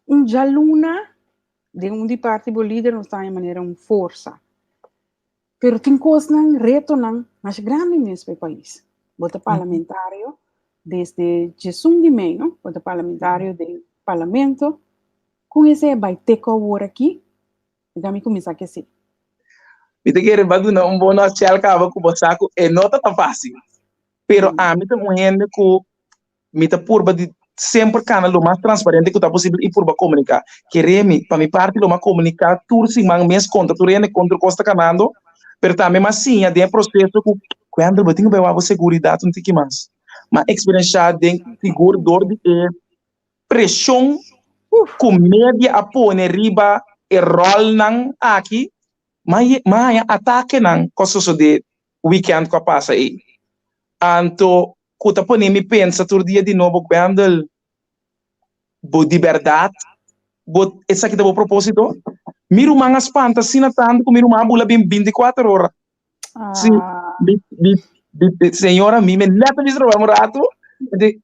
Speaker 2: un djaluna den un di parti bo lider nos ta haña manera un forsa. Pero tin kosnan, retonan mas grandi mes pa e pais. Bo ta parlamentario desde djesun di mei, no? Bo ta parlamentario den parlamento. Kon esei a bai te ku awor aki? Laga mi kuminsá ku esei.
Speaker 3: Mi ta kere ba duna un bon notshèl kaba ku bo sa ku e no ta tan fásil. Pero ami ta un hende ku Mi ta purba di semper kana lo mas transparente ku ta posibel i purba komuniká. Kere mi, pa mi parti lo mas komuniká tur siman mes kontra tur hende kon tur kos ta kanando, pero tambe mas siña den e proseso ku Wendel bo tin ku bai wak bo seguridat un tiki mas. Mas eksperenshá den sigur dor di e preshon ku media a pone riba e ròlnan aki, mas haña atakenan ku a sosodé wikènt ku a pasa ei. Anto ku ta pone mi pensa tur dia di nobo, Gwendel, bo di bèrdat bo esaki ta bo propósito? Mi ruman a spanta asina tantu ku mi ruman a bula bin binti kuater ora. Sí, mi, mi, mi, señora mi me nèt a bisa trabou un ratu, di,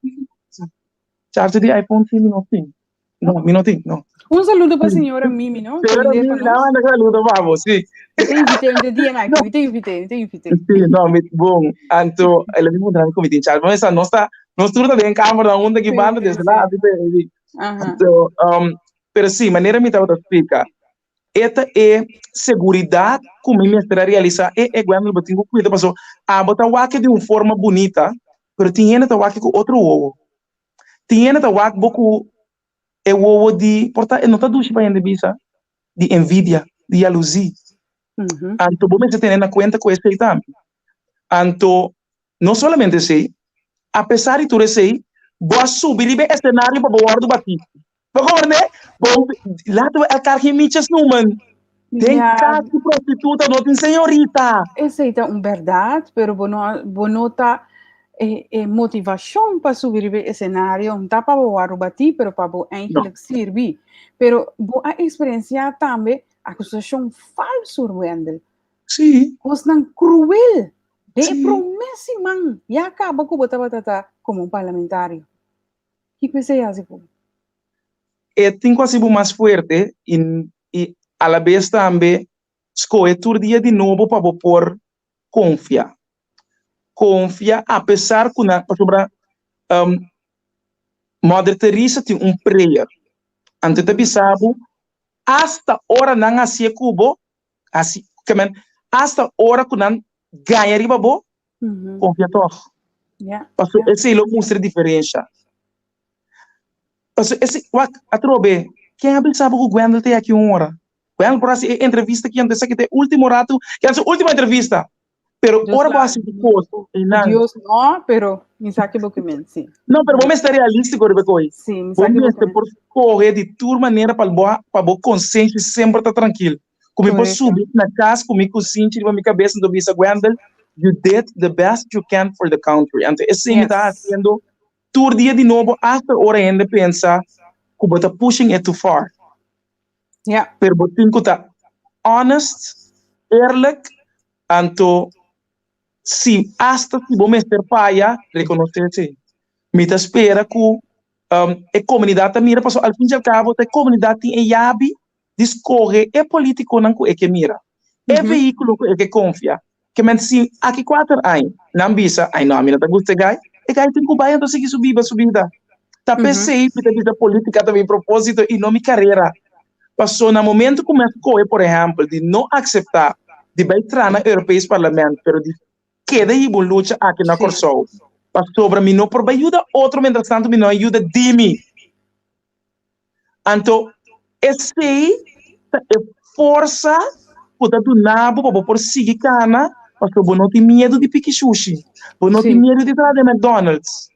Speaker 3: charger di iPhone tin mi no tin. No, mi no tin, no.
Speaker 2: Un saludo pa señora Mimi, no?
Speaker 3: Señora Mimi, na manda saludo pa bo, sí.
Speaker 2: Mi te invité, mi te di en aki, mi te invité, mi te invité.
Speaker 3: Sí, no, mi, bon, anto, el a bin puntra mi ku mi tin charge. Bo sa, nos ta, nos tur ta den kamer nan huntu aki banda, desde la, así te, Anto, um, pero sí, manera mi tabata splika, e ta e seguridat ku mi mester a realisá, e, e, Gwendolyn, bo tin ku kuida paso abo ta wak di un forma bunita, pero tin hende ta wak ku otro wowo. Tin hende ta wak bo ku e wowo di, por ta e no ta dushi pa hende bisa, di envidia, di yaluzí. Anto bo mester tene na kuenta ku esei tambe. Anto no solamente esei, apesar di tur esei, bo a subi riba e esenario pa bo wòrdu batí. Bo komprendé? Bo, laten we elkaar geen mietjes noemen. Den
Speaker 2: Ja.
Speaker 3: kas di prostituta no tin señorita.
Speaker 2: Esei ta un bèrdat, pero bo no, bo no ta e, e motivashon pa subi riba e esenario no ta pa bo wòrdu batí, pero pa bo eigenlijk sirbi. Pero bo a eksperensiá tambe akusashon falsu, Wendel.
Speaker 3: Sí.
Speaker 2: Kosnan kruel. Den e
Speaker 3: Sí.
Speaker 2: promé siman ya kaba ku bo tabata ta komo un parlamentario. Kiko esei hasi ku bo?
Speaker 3: E tin ku hasi bo mas fuerte i i alabes tambe skohe tur dia di nobo pa bo por konfia. Konfia apesar ku nan, pasobra Mother Teresa tin un prayer, anto e ta bisa bo asta ora nan hasié ku bo, hasi, ke men, asta ora ku nan gaña riba bo, konfia tòg. Pasobra esei lo mustra diferensha. Pasobra esei, wak, atrobe, ken a bisa bo ku Gwendel ta aki un ora? Gwendel por hasi e entrevista aki, anto esaki ta e ultimo ratu, ke a su ultimo entrevista. Pero
Speaker 2: Dios
Speaker 3: ora bo
Speaker 2: la-
Speaker 3: hasi un kos, einan.
Speaker 2: Dios no, pero mi sa ke bo ke men, sí.
Speaker 3: No, pero bo mester realístiko riba e koi.
Speaker 2: Sí, mi sa
Speaker 3: Bo
Speaker 2: ke bo ke
Speaker 3: mester
Speaker 2: men.
Speaker 3: por skohe di tur manera pa bo, pa bo konsenshi semper ta trankil. Ku mi por
Speaker 2: Korekto.
Speaker 3: subi na kas ku mi konsenshi riba mi kabes anto bisa, Gwendel, you did the best you can for the country. Anto esei mi ta
Speaker 2: Yes.
Speaker 3: hasiendo tur dia di nobo hasta ora hende pensa ku bo ta pushing it too far.
Speaker 2: Ja.
Speaker 3: Pero bo tin ku ta honest, eerlijk, anto si hasta si bo mester faya, rekonosé esei. Mi ta spera ku e komunidat ta mira pasobra al fin i al kabo ta e komunidat tin e yabi di skohe e politikonan ku e ke mira, e vehíkulo ku e ke konfia. Ke men si aki kuater aña nan bisa, ai no, ami no ta gusta e gai, e gai tin ku bai anto sigui su biba su bida. Ta p'esei mi ta bisa polítika ta mi propósito i no mi karera. Paso na momento ku mi a skohe, por ehèmpel, di no akseptá di bai traha na Europees Parlement, pero di keda hiba un lucha aki na Kòrsou, pasobra mi no por bai yuda otro mientrastantu mi no a yuda di mi. Anto esei ta e forsa ku ta duna bo pa bo por sigui kana, pasobra bo no tin miedu di piki shushi, bo no tin miedu di traha den McDonald's.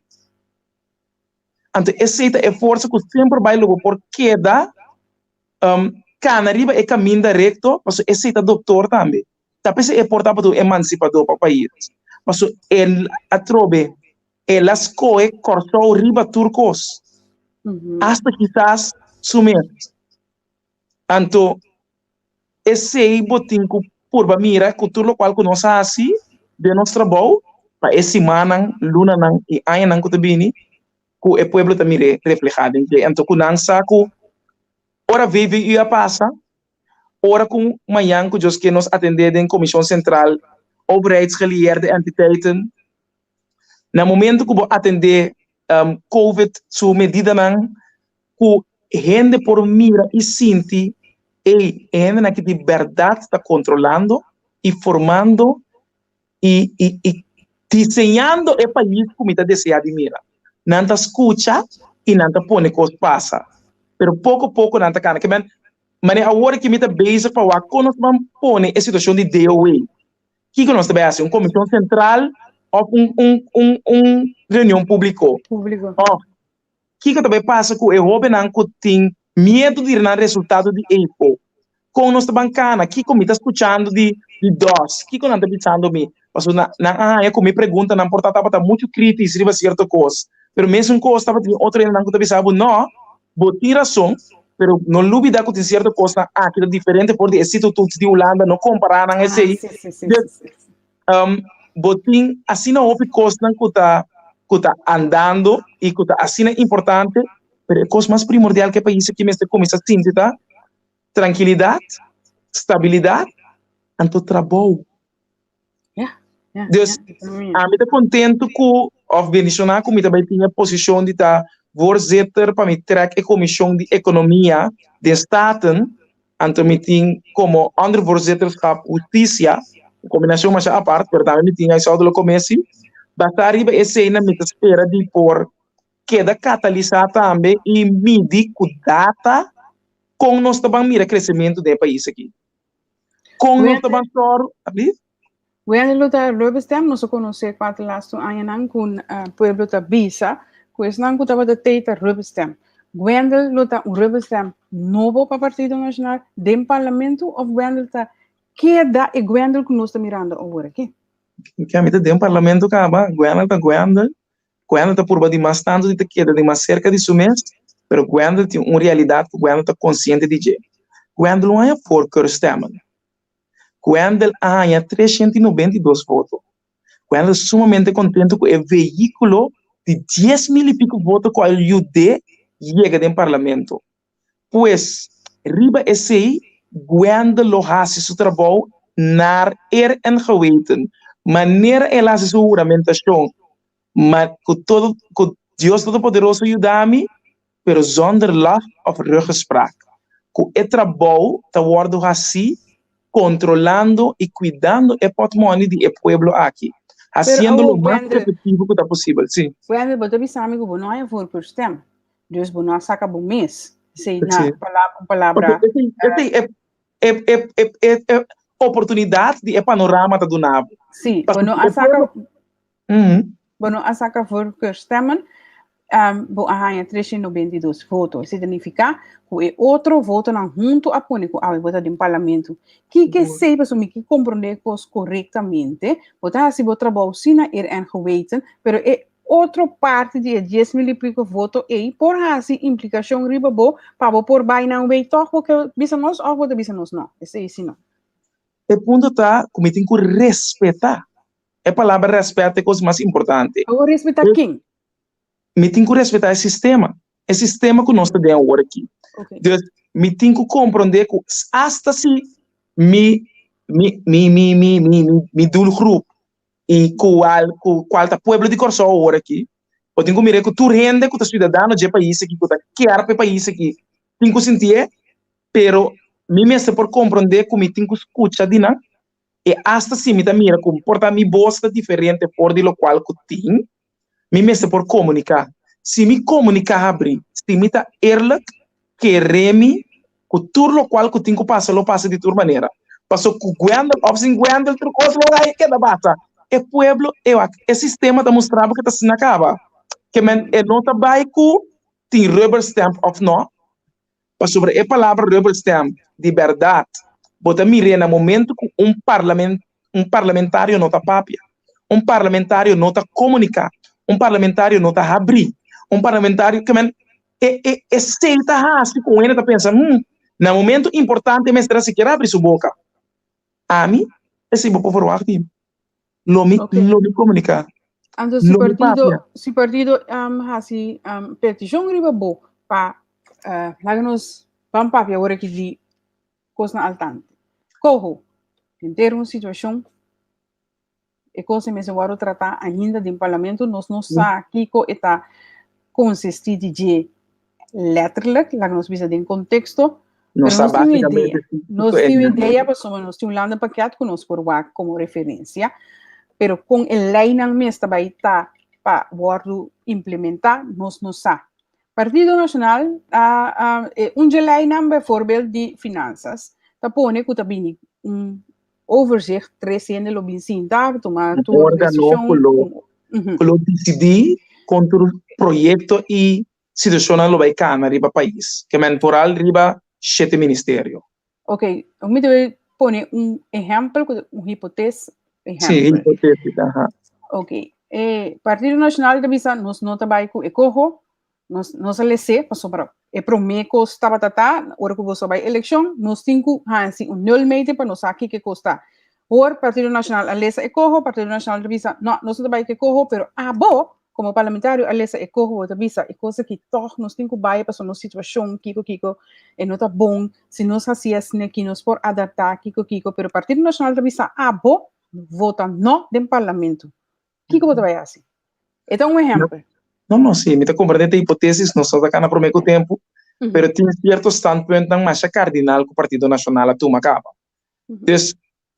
Speaker 3: Anto esei ta e forsa ku semper bai lo bo por keda kana riba e kaminda rekto, pasobra esei ta doktor tambe. Ta p'esei e por tabata un emansipadó pa pais, pasobra el atrobe el a skohe Kòrsou riba tur kos. Hasta kisas su mes. Anto esei bo tin ku purba mira ku tur lokual ku nos hasi den nos trabou pa e simannan, lunanan i añanan ku ta bini ku e pueblo ta mir'é reflehá den dje. Anto ku nan sa ku ora VVU a pasa, ora ku mañan ku Dios ke nos atendé den Komishon Sentral Overheidsgelieerde Entiteiten, na momento ku bo atendé Covid su medidanan ku hende por mira i sinti, ey, e hendenan aki di bèrdat ta kontrolando i formando i i i diseñando e pais ku mi ta deseá di mira. Nan ta skucha i nan ta pone kos pasa, pero poko poko nan ta kana. Ke men, manera awor aki mi ta bezig pa wak kon nos ban pone e situashon di DOW. Kiko nos ta bai hasi? Un komishon sentral òf un un un un reunion públiko?
Speaker 2: Públiko.
Speaker 3: Òf Kiko ta bai pasa ku e hóbennan ku tin miedu di nan resultado di EPO? Kon nos ta ban kana? Kiko mi ta skuchando di di dòs? Kiko nan ta bisando mi? Pasobra nan nan a haña ku mi preguntanan por ta tabata muchu kritis riba sierto kos. Pero mesun kos tabatin otro hendenan ku ta bisa bo, nò, bo tin rason, pero no lubida ku tin sierto kosnan aki ta diferente for di e sitututs di Hulanda, no kompará nan esei. Dus, bo tin asina hopi kosnan ku ta ku ta andando i ku ta asina importante, pero e kos mas primordial ku e pais aki mester kuminsá sinti ta trankilidat, stabilidat, anto trabou. Dus ami ta kontentu ku òf bendishoná ku mi ta bai tin e posishon di ta voorzitter pa mi trèk e komishon di ekonomia den Staten. Anto mi tin komo ondervoorzitterschap Hustisia, un kombinashon masha apart, pero tambe mi tin huishoudelijk commissie. Basá riba eseinan mi ta spera di por keda katalisá tambe i midi ku data kon nos ta ban mira kresementu den e pais aki. Kon nos ta ban sòru, alsjeblieft?
Speaker 2: Wende lo ta rubberstamp, nos a konosé kuater lastu añanan ku pueblo ta bisa ku esnan ku tabata tei ta rubberstamp. Gwendel lo ta un rubberstamp nobo pa Partido Nacional den parlamento òf Gwendel ta keda e Gwendel ku nos ta mirando awor aki?
Speaker 3: Ke ami ta den parlamento kaba, Gwendel ta Gwendel. Gwendel ta purba di mas tantu di ta keda di mas serka di su mes, pero Gwendel tin un realidat ku Gwendel ta konsiente di dje. Gwendel un haña voorkeurstemmen. Gwendel a haña 392 voto. Gwendel sumamente kontentu ku e vehíkulo di 10,000 i piku voto ku a yud'é yega den parlamento. Pues, riba esei, Gwendel lo hasi su trabou naar eer en geweten, manera el a hasi su huramentashon, Ma ku todo ku Dios Todopoderoso yuda mi, pero zonder lach of ruggespraak. Ku e trabou ta wòrdu hasí kontrolando i kuidando e pòtmòni di e pueblo aki, hasiendo lo mas efektivo ku ta posibel. Sí.
Speaker 2: Wendel, bo ta bisa mi ku bo no haña voorkeurstem, dus bo no a saka bo mes. Esei na un palabra.
Speaker 3: Esei e e e e e e oportunidat di e panorama ta duna bo.
Speaker 2: Sí, bo no a saka. Bo no a saka voorkeurstemmen, bo a haña 392 voto. Esei ta nifiká ku e otro votonan huntu a pone ku awe bo ta den parlamento. Kiko esei? Pasobra mi ke komprondé e kos korektamente. Bo ta hasi bo trabou si na eer en geweten, pero e otro parti di e 10,000 i piko voto ei por hasi implikashon riba bo pa bo por bai nan wei tòg bo ke bisa nos òf bo ta bisa nos nò. Esei si no.
Speaker 3: E punto ta ku mi tin ku respetá. E palabra rèspèt ta e kos mas importante.
Speaker 2: Awor respetá ken?
Speaker 3: Mi tin ku respetá e sistema, e sistema ku nos ta den awor aki. Dus mi tin ku komprondé ku asta si mi mi mi mi mi mi mi doelgroep i kual ku kual ta pueblo di Kòrsou awor aki, bo tin ku mira ku tur hende ku ta siudadano dje pais aki, ku ta kier pa e pais aki, tin ku sintié, pero mi mester por komprondé ku mi tin ku skucha di nan E asta si mi ta mira ku por ta mi bos ta diferente for di lokual ku tin, mi mester por komuniká. Si mi komuniká habrí, si mi ta eerlijk, kere mi ku tur lokual ku tin ku pasa lo pasa di tur manera. Paso ku Gwendel òf sin Gwendel tur kos lo a keda basa. E pueblo, e wak, e sistema ta mustra bo ke ta asina kaba. Ke men e no ta bai ku tin rubber stamp òf no, Pasobra e palabra rubber stamp di bèrdat bo ta mir'é na momento ku un parlament un parlamentario no ta papia, un parlamentario no ta komuniká, un parlamentario no ta habrí, un parlamentario ke men. E e esei ta hasi ku un hende ta pensa, hmm, na momento importante mester a sikiera abri su boka. Ami, esei bo por verwagt di mi. Lo mi
Speaker 2: Okay.
Speaker 3: lo mi komuniká.
Speaker 2: Anto si
Speaker 3: Lo mi
Speaker 2: partido,
Speaker 3: papia.
Speaker 2: si partido um, hasi um, petishon riba bo pa uh, laga nos ban papia awor aki di kosnan al tanto. Koho, henter un situashon e kos ei mester wòrdu tratá ainda den parlamento, nos no sa kiko e ta konsistí di dje letterlijk, laga nos bisa den konteksto,
Speaker 3: Nos
Speaker 2: pero
Speaker 3: sa
Speaker 2: nos tin un idea.
Speaker 3: básicamente sí
Speaker 2: Nos
Speaker 3: kiko e
Speaker 2: tin un
Speaker 3: na.
Speaker 2: idea pasobra nos tin un landenpakket ku nos por wak komo referensia, pero kon e leinan mes ta bai ta pa wòrdu implementá, nos no sa. Partido Nacional a a e un dje leinan bijvoorbeeld di finansas ta pone ku ta bini un overzicht, tres hende lo bin sinta, tuma
Speaker 3: Un
Speaker 2: tur
Speaker 3: órgano
Speaker 2: desishon,
Speaker 3: ku lo
Speaker 2: un ujú.
Speaker 3: ku lo disidí kon tur proyekto i situashonnan lo bai kana riba pais, ke men foral riba shete ministerio.
Speaker 2: Ok, mi debe pone un ehèmpel, ku un hipotes
Speaker 3: Sí,
Speaker 2: ehèmpel.
Speaker 3: hipotétika, aha.
Speaker 2: Ok, e Partido Nacional ta bisa nos no ta bai ku e koho, nos nos a les'é pasobra e promé kos tabata ta ora ku boso a bai elekshon nos tin ku hasi un nulmeting pa nos sa kiko e kos ta. Hor Partido Nacional a lesa e koho, Partido Nacional ta bisa no, nos no ta bai ku e koho, pero abo komo parlamentario a lesa e koho bo ta bisa e kos aki tòg nos tin ku bai pasobra nos situashon kiko kiko e no ta bon, si nos hasi asina aki nos por adaptá kiko kiko, pero Partido Nacional ta bisa abo vota no den parlamento. Kiko bo ta bai hasi? E ta un ehèmpel.
Speaker 3: No, no, sí, mi ta komprendé te hipotesis, nos no ta kana promé ku tempu, pero tin sierto standpuntnan masha kardinal ku Partido Nashonal a tuma kaba. Dus,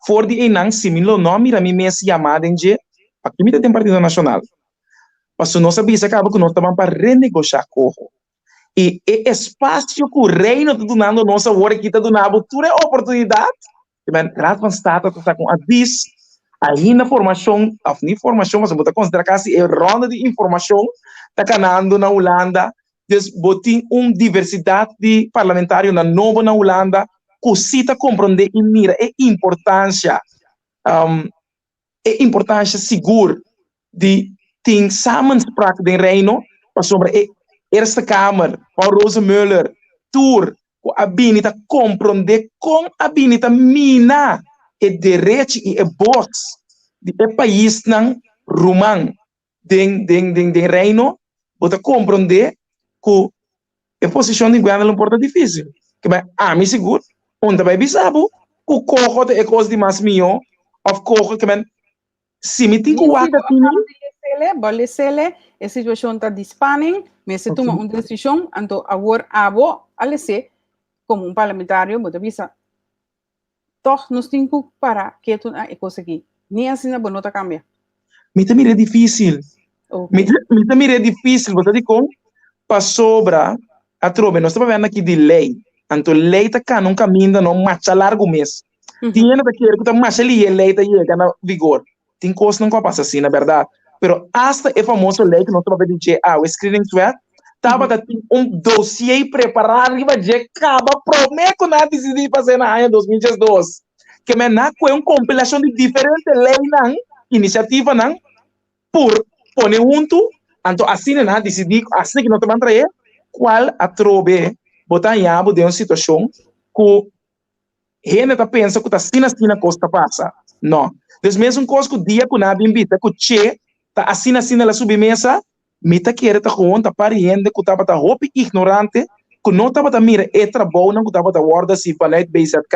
Speaker 3: for di einan, si mi lo no a mira mi mes yamá den dje, pakí mi ta den Partido Nashonal? Pasobra nos a bisa kaba ku nos ta ban pa renegoshá koho. I e espasio ku Reino ta dunando nos awor aki ta duna bo tur e oportunidat Men Raad van State ta saka un advis, ainda formashon, òf ni formashon, pasobra bo ta konsiderá kasi e ronda di informashon ta kanando na Hulanda. Dus bo tin un diversidat di parlamentarionan nobo na Hulanda ku si ta komprondé i mira e importansha. E importansha sigur di tin samenspraak den Reino, pasobra e Eerste Kamer, Paul Rosenmöller, tur ku a bini ta komprondé kon a bini ta mina e derechi i e bos di e paisnan ruman den den den den Reino, bo ta komprondé ku e posishon di Gwendolyn por ta difísil. Ke bai ami sigur un ta bai bisa bo ku koho ta e kos di mas mihó òf koho ke men si mi tin ku
Speaker 2: Ni si
Speaker 3: wak
Speaker 2: bo a
Speaker 3: asina.
Speaker 2: kaba di lesele, bo lesele, e situashon ta di spanning, mester tuma un desishon, anto awor abo a les'é komo un parlamentario, bo ta bisa Tòg nos tin ku para ketu na e kos aki. Ni asina bo no ta kambia.
Speaker 3: Mi ta mir'é difísil. Mi ta, mi ta mir'é difísil. Bo sa dikon? Pasobra, atrobe, nos ta papia aki di lei. Anto lei ta kana un kaminda no masha largu mes. Tin hende ta kere ku ta masha lihé lei ta yega na vigor. Tin kosnan ku a pasa asina, bèrdat. Pero asta e famoso lei ku nos ta papia di dje awe, screeningswet, tabata tin un dosié prepará riba dje kaba promé ku nan a disidí pas'é na aña 2012. Ke men nan a kohe un kompilashon di diferente leinan, inisiativanan, por pone huntu, anto asina nan a disidí ku asina ki nos ta ban trae, kual atrobe bo ta haña bo den un situashon ku Hende ta pensa ku ta asina asina kos ta pasa. No. Dus mesun kos ku dia ku nan a bin bisa ku Che ta asina asina el a subi mesa, mi ta kere ta gewoon ta par di hende ku tabata hopi ignorante, ku no tabata mira e trabounan ku tabata wòrdu hasi vanuit BZK,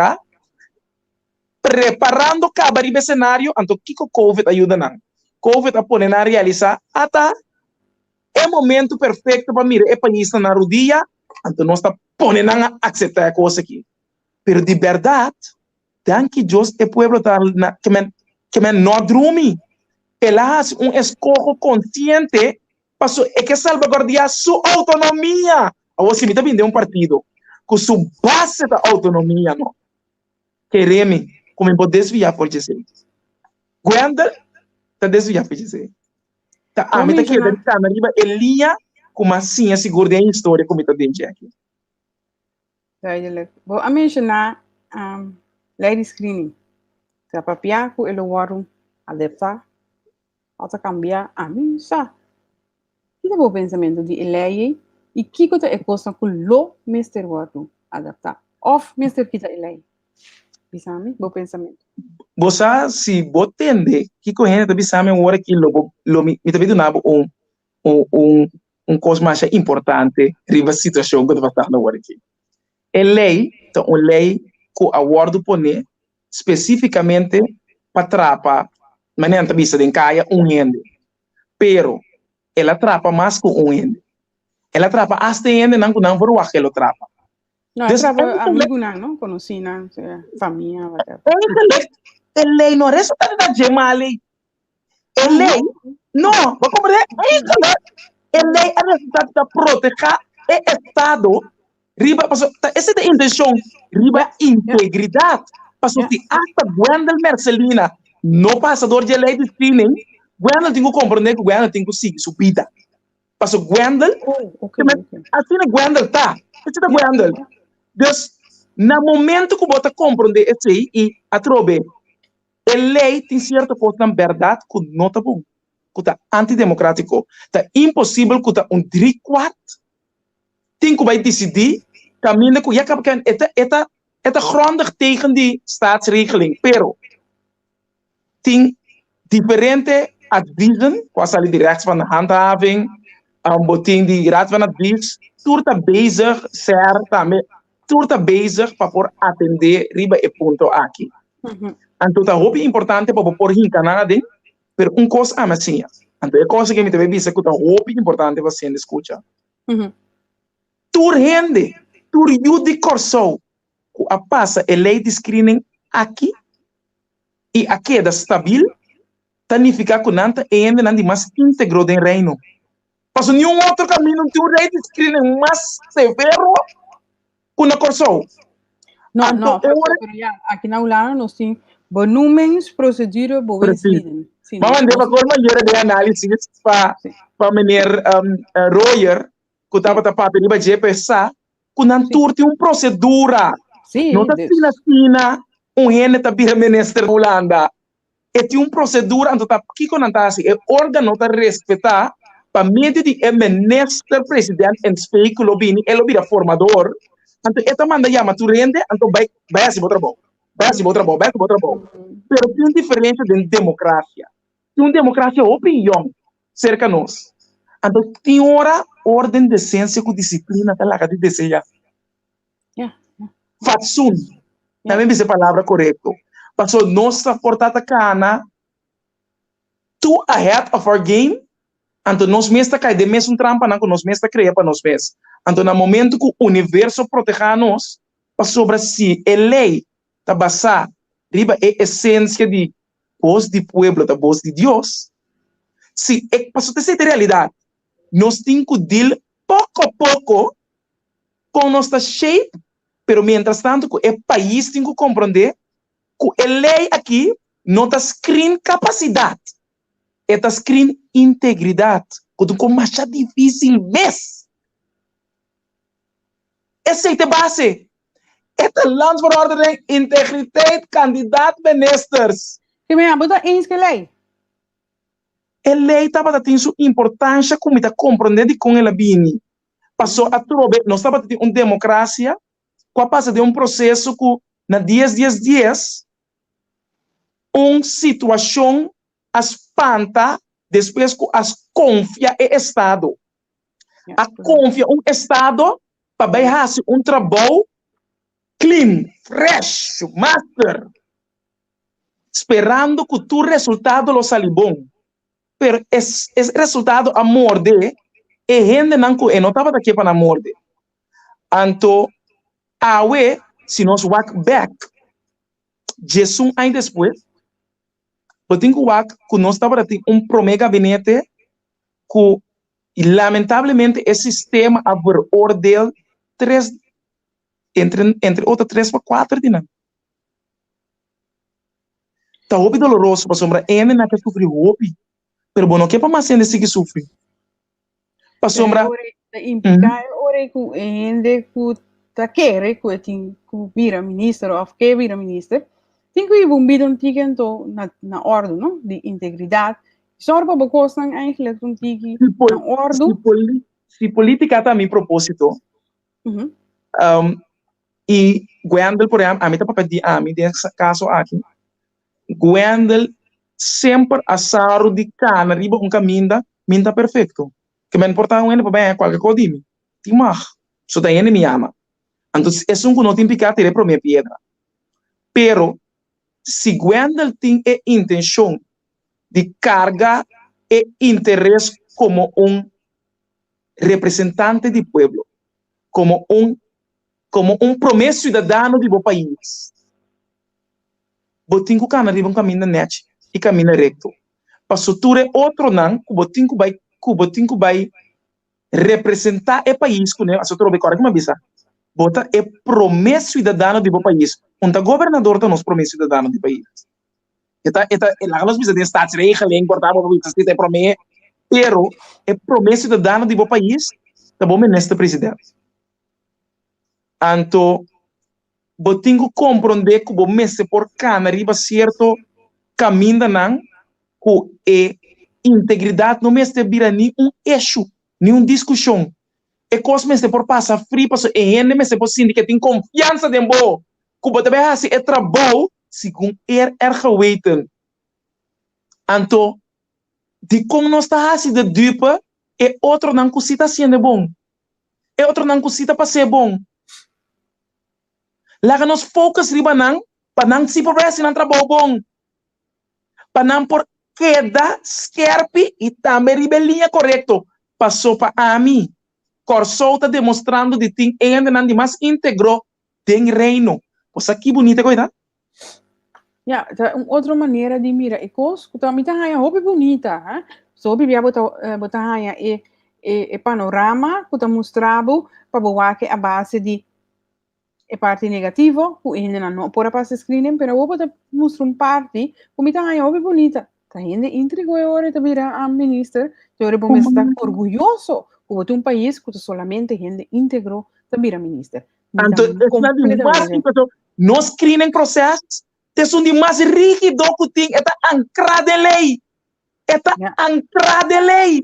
Speaker 3: preparando kaba riba e senario, anto kiko Covid a yuda nan? Covid a pone nan realisá, ata e momento perfekto pa mira e paisnan na rudia, anto nos ta pone nan a akseptá e kos aki. Pero di bèrdat, danki Dios e pueblo ta na ke men ke men no a drumi. El a hasi un eskoho konsiente paso e ke salbaguardiá su outonomia. Awor si mi ta bini den un partido ku su base ta outonomia no, kere mi ku mi por desviá for djesei. Gwendel ta desviá for djesei. Ta ami ta keda di kana riba e liña ku mi a siña sigur den e historia ku mi ta den dje aki.
Speaker 2: Duidelijk. Bo a menshoná lei di screening. Ta papia ku e lo wòrdu adaptá òf ta kambiá? Ami sa. Ki ta bo pensamentu di e lei ei? I kiko ta e kosnan ku lo mester wòrdu adaptá òf mester kita e lei? Bisa mi bo pensamentu.
Speaker 3: Bo sa si bo tende kiko hende ta bisa mi awor aki lo bo lo mi mi ta bin duna bo un un un un kos masha importante riba situashon ku ta pasando awor aki. E lei ta un lei ku a wòrdu pone spesífikamente pa trapa, manera nan ta bisa den kaya, un hende. Pero el a trapa mas ku un hende. El a trapa asta e hendenan ku nan verwagt e lo trapa.
Speaker 2: No, e trapa amigunan, no? Konosínan, famia, whatever.
Speaker 3: Eigenlijk, e lei no a resultá di ta dje mal ei. E lei, no, bo komprendé? Eigenlijk, e lei a resultá di ta protehá e estado riba, pasobra ta esei ta e intenshon, riba integridat. Pasobra si asta Gwendel Mercelina no pasa dor di e lei di screening, Gwendel tin ku komprendé ku Gwendel tin ku sigui su bida. Pasobra Gwendel, asina Gwendel ta, esei ta Gwendel. Dus, na momento ku bo ta komprendé esei i atrobe e lei tin sierto kosnan bèrdat ku no ta bon, ku ta antidemokratiko, ta imposibel ku ta un driekwart tin ku bai disidí kaminda ku ya kaba e ta e ta e ta grondig tegen di staatsregeling, pero tin diferente adviezen ku a sali di Rechts van Handhaving, bo tin di Raad van Advies, tur ta bezig, SER tambe, tur ta bezig pa por atendé riba e punto aki. Anto ta hopi importante pa bo por hinka nan aden, pero un kos ami a siña, anto e kos aki mi ta bay bisa ku ta hopi importante pa sende skucha. Tur hende, tur yu di Kòrsou ku a pasa e lei di screening aki i a keda stabil, ta nifiká ku nan ta e hendenan di mas íntegro den Reino. Pasobra niun otro kaminda no tin un lei di screening mas severo ku na Kòrsou.
Speaker 2: No, no, pero ya, aki na Hulanda nos tin benoemingsprocedure bewindslieden.
Speaker 3: Sí, Ma mandé pa kor manera de análisis pa pa meneer um, Royer, ku tabata papia riba dje pa e sa ku nan tur tin un procedura.
Speaker 2: Sí,
Speaker 3: No ta asina asina un hende ta bira minister na Hulanda. E tin un procedura, anto ta kiko nan ta hasi? E organo ta respetá pa medio di e minister president en spe ku lo bini, e lo bira formador, anto e ta manda yama tur hende, anto bai bai hasi bo trabou, bai hasi bo trabou, bai hasi bo trabou. Pero tin un diferencia den democracia. Tin un democracia hopi yòn serka nos. Anto tin ora orden, decencia ku disiplina ta laga di desea. Fatsoen. Ta mi bisa e palabra korekto. Paso nos ta por ta ta kana too ahead of our game, anto nos mes ta kai den mesun trampanan ku nos mes ta krea pa nos mes. Anto na momento ku universo protehá nos, pasobra si e lei ta basá riba e esensia di bos di pueblo ta bos di Dios, si e, pasobra esei ta e realidat, nos tin ku deal poko poko kon nos ta shape, pero mientras tanto ku e pais tin ku komprondé ku e lei aki no ta screen kapasidat, e ta screen integridat, ku ta un kos masha difísil mes. Esei ta e base. E ta landsverordening integriteit kandidaat ministers.
Speaker 2: Ke mea, bo ta eens ku e lei?
Speaker 3: E lei tabata tin su importansha ku mi ta komprondé dikon el a bini. Paso atrobe nos tabata tin un demokrasia ku a pasa den un proseso ku na dies dies dies un situashon a spanta despues ku a konfia e estado. A konfia un estado pa bai hasi un trabou clean, fresh, master, sperando ku tur resultado lo sali bon. Pero es es resultado a morde e hendenan ku e no tabata ke pa nan morde. Anto awe si nos wak bek diesun aña despues, bo tin ku wak ku nos tabata tin un prome gabinete ku lamentablemente e sistema a veroordeel tres entre entre otro tres pa kuater di nan. Ta hopi doloroso pasobra hende nan ke sufri hopi, pero bo no ke pa mas hende sigui sufri. Pasobra.
Speaker 2: Ta impliká e ora ku e hende ku ta kere ku e tin ku bira minister òf ke bira minister, tin ku hiba un bida un tiki anto na na òrdu, no? Di integridat. Sòru pa bo kosnan eigenlijk un tiki na òrdu.
Speaker 3: Si polítika ta mi propósito, i Gwendel, por ehèmpel, ami ta papia di ami den e kaso aki, Gwendel semper a saru di kana riba un kaminda mi ta perfekto. Ke men por ta un hende pa bai haña kualke kos di mi. Tin mag. So ta hende mi yama. Anto esun ku no tin piká tira e promé piedra. Pero si Gwendel tin e intenshon di karga e interes komo un representante di pueblo, komo un komo un promé siudadano di bo pais, bo tin ku kana riba un kaminda nèchi i kaminda rekto. Paso tur e otronan ku bo tin ku bai ku bo tin ku bai representá e pais kuné, aso trobe kòrda ku mi a bisa, bo ta e promé siudadano di bo pais. Un ta gobernador ta nos promé siudadano di pais. E ta, e ta, laga nos bisa den staatsregeling, por ta bo bisa si ta e promé, pero e promé siudadano di bo pais ta bo minister president. Anto bo tin ku komprondé ku bo mester por kana riba sierto kamindanan ku e integridat no mester bira ni un issue, ni un diskushon. E kos mester por pasa fri pasobra e hende mester por sinti ku e tin konfiansa den bo, ku bo ta bai hasi e trabou segun eer en geweten. Anto, dikon nos ta hasi de dupe e otronan ku si ta hasiendo bon? E otronan ku si ta pas'é bon? Laga nos focus riba nan pa nan si por bai hasi nan trabou bon, pa nan por keda skerpi i tambe riba e liña korekto. Paso pa ami, Kòrsou ta demostrando di tin e hendenan di mas íntegro den Reino. Bo sa ki bunita ku e ta?
Speaker 2: Ya, ta un otro manera di mira e kos ku ta mi ta haña hopi bunita, ha. So hopi bia bo ta bo ta haña e e panorama ku ta mustra bo pa bo wak a base di e parti negativo ku e hendenan no por a pasa e screening, pero awor bo ta mustra un parti ku mi ta haña hopi bunita. Ta hende intrigo e ora e ta bira a minister, te ora bo mester ta orguyoso ku bo ta un pais ku ta solamente hende íntegro ta bira minister. Mi ta
Speaker 3: Anto, esnan di mas
Speaker 2: completamente.
Speaker 3: importante, nos screening proces ta esun di mas rígido ku tin, e ta ankrá den lei. E ta
Speaker 2: Ja.
Speaker 3: ankrá den lei.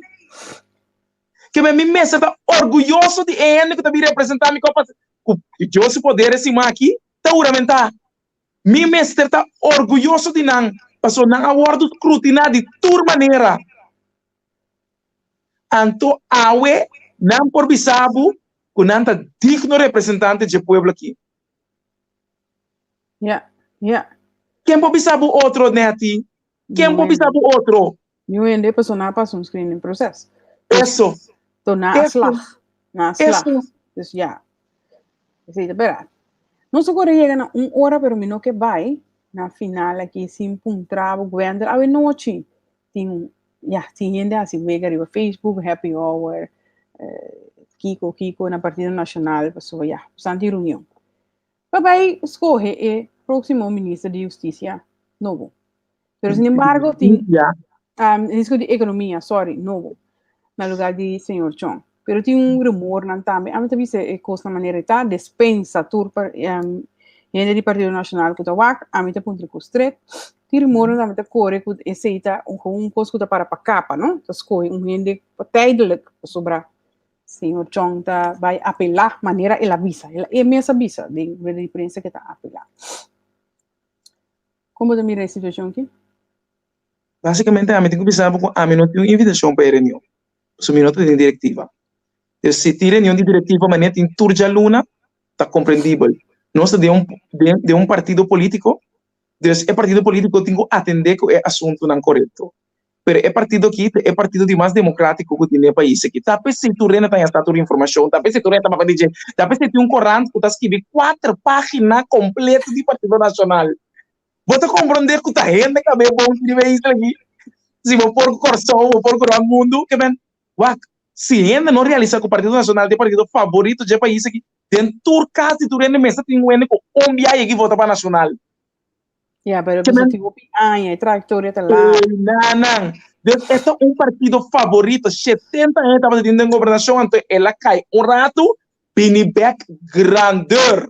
Speaker 3: Ke men mi mester ta orguyoso di e hende ku ta bin representá mi kopa ku Dios su poder e siman aki ta huramentá. Mi mester ta orguyoso di nan pasobra nan a wòrdu skrutiná di tur manera. Anto awe nan por bisa bo ku nan ta digno representante dje pueblo aki.
Speaker 2: Ja, ja.
Speaker 3: Ken por bisa bo otro, Netty? Ken por bisa bo otro?
Speaker 2: Niun hende pasobra nan a pasa un screening proces.
Speaker 3: Eso.
Speaker 2: To nan a
Speaker 3: Eso.
Speaker 2: slag. Nan a slag.
Speaker 3: Eso.
Speaker 2: Dus ja. Esei ta berdad. Nos a kore yega na un ora pero mi no ke bai na final aki sin puntra bo Gwendel awe nochi tin un ya tin hende hasi wega riba Facebook happy hour eh, kiko kiko na Partido Nacional pasobra ya bosan tin reunion. Pa bai skohe e próksimo minister di Hustisia nobo. Pero sin embargo tin
Speaker 3: Ya.
Speaker 2: um, minister di Ekonomia, sorry, nobo, na lugar di señor Chong. Pero tin un rumornan tambe. Ami ta bisa e kosnan manera e ta, despensa tur par, um, hende di Partido Nacional ku ta wak, ami ta puntra ku stret. Tin rumornan tambe ta kore ku esei ta un, un kos ku ta para pa kapa, no? Ta skohe un hende pa tijdelijk, pasobra Señor Chong ta bai apelá manera el a bisa. El, e mes a bisa den rueda di prensa ke ta apelá. Kon bo ta mira e situashon aki?
Speaker 3: Básikamente ami tin ku bisa bo ku ami no tin un invitashon pa e reunion, pasobra mi no ta den direktiva. Entonces si tin reunion di direktiva manera tin tur djaluna, ta komprendibel. Nos ta den un den den un partido polítiko, dus e partido polítiko tin ku atendé ku e asuntunan korekto. Pero e partido aki ta e partido di mas democratico cu tin den e pais aki. Ta p'esey tur hende ta hasta tur informacion, ta p'esey tur hende ta papia di dje, ta p'esey tin un corant cu ta skibi cuater pagina completo di Partido Nacional. Bo ta comprende cu ta hende cabe bon riba e isla aki? Si bo por cu Corsou, bo por cu rond mundo, ke men, wak, si hende no realisa cu Partido Nacional ta e partido favorito dje pais aki, den tur cas di tur hende mester tin un hende cu un biaha yegi vota pa Nacional.
Speaker 2: Ja, pero bisa tin hopi aña, e trayectoria ta largo.
Speaker 3: Nanan. Dus e ta un partido favorito. 70 aña tabata tin den gobernacion, anto el a cai un rato, bini bek grandeur.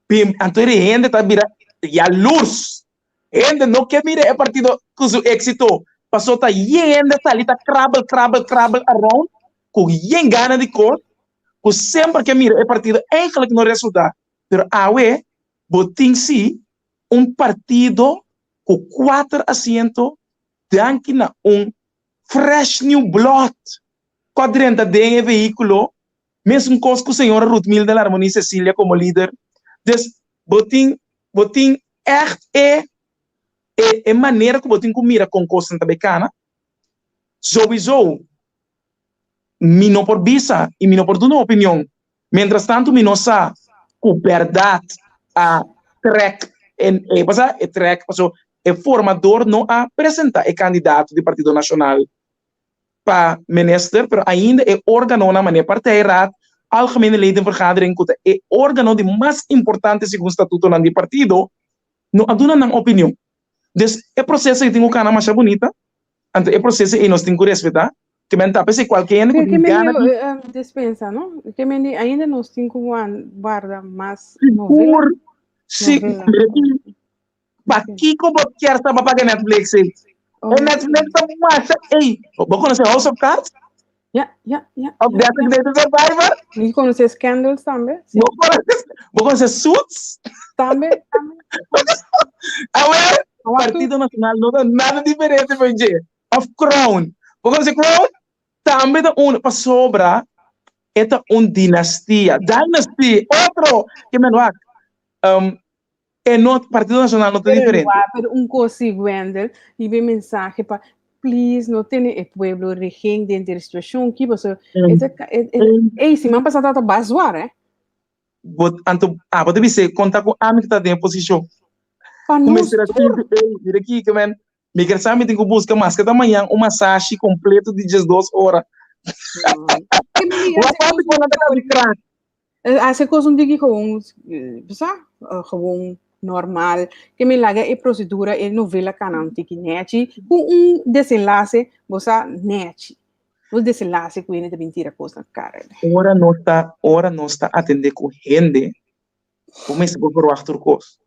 Speaker 3: Bim, anto e hende ta bira jaloers. Hende no ke mira e partido cu su exito. Paso ta hende sali ta krabbel, krabbel, krabbel around. ku yen gana di kos, ku semper ke mira e partido eigenlijk no resultá. Pero awe bo tin si un partido ku kuater asiento danki na un fresh new blood ku a drenta den e vehíkulo, mesun kos ku señora Ruthmilda Larmonie Cecilia komo lider. Dus bo tin bo tin ègt e e e manera ku bo tin ku mira kon kosnan ta bai kana. Souiso mi no por bisa i mi no por duna opinion. Mientras tanto mi no sa ku bèrdat a trèk e pasa e trèk paso e formador no a presentá e kandidato di Partido Nashonal pa minister pero ainda e organonan manera Partijraad, Algemene Ledenvergadering ku ta e organo di mas importante segun statutonan di partido no a duna nan opinion. Dus e proseso ei tin ku kana masha bunita, anto e proseso ei nos tin ku respetá, ke men ta p'esei kualke hende ku tin gana di.
Speaker 2: Dispensa no, ke men di ainda nos tin ku warda mas novela.
Speaker 3: Sigur, si, pakiko bo kier sa pa paga Netflix ei? E Netflix ta masha, ei, bo konosé House of Cards?
Speaker 2: Ja, ja, ja.
Speaker 3: Of Designated Survivor?
Speaker 2: Mi konosé Scandals tambe.
Speaker 3: Si. Bo konosé, bo konosé Suits?
Speaker 2: Tambe, tambe.
Speaker 3: Awe, Partido Nacional no ta nada diferente for dje. Of Crown. Bo konosé Crown? Tambe ta un, pasobra e ta un dinastia. Dynasty, otro! Ke men wak. Um, E no, Partido Nacional no ta diferente.
Speaker 2: Pero un cos si, Wendel, riba e mensahe pa please no tene e pueblo regen den e situacion ki paso e ta ey siman pasa tabata bas zwar eh.
Speaker 3: Bo anto abo ta bis'é konta ku ami ku ta den e posishon.
Speaker 2: Pa
Speaker 3: Ku
Speaker 2: nos
Speaker 3: mester a
Speaker 2: tur.
Speaker 3: sinti ey mira kiko men mi ker sa mi tin ku buska maske ta mañan un masashi kompleto di diesdos ora. Wak parti ku nan ta kabi krak.
Speaker 2: Hace cos un diki gewoon, sa, gewoon normal. Ke men laga e procedura, e novela kana un tiki nechi, ku un desenlace, bo sa, nechi. Un desenlace ku hende ta bin tira cos na cara.
Speaker 3: Ora nos ta, ora nos ta atende ku hende, bo mester por verwacht tur cos.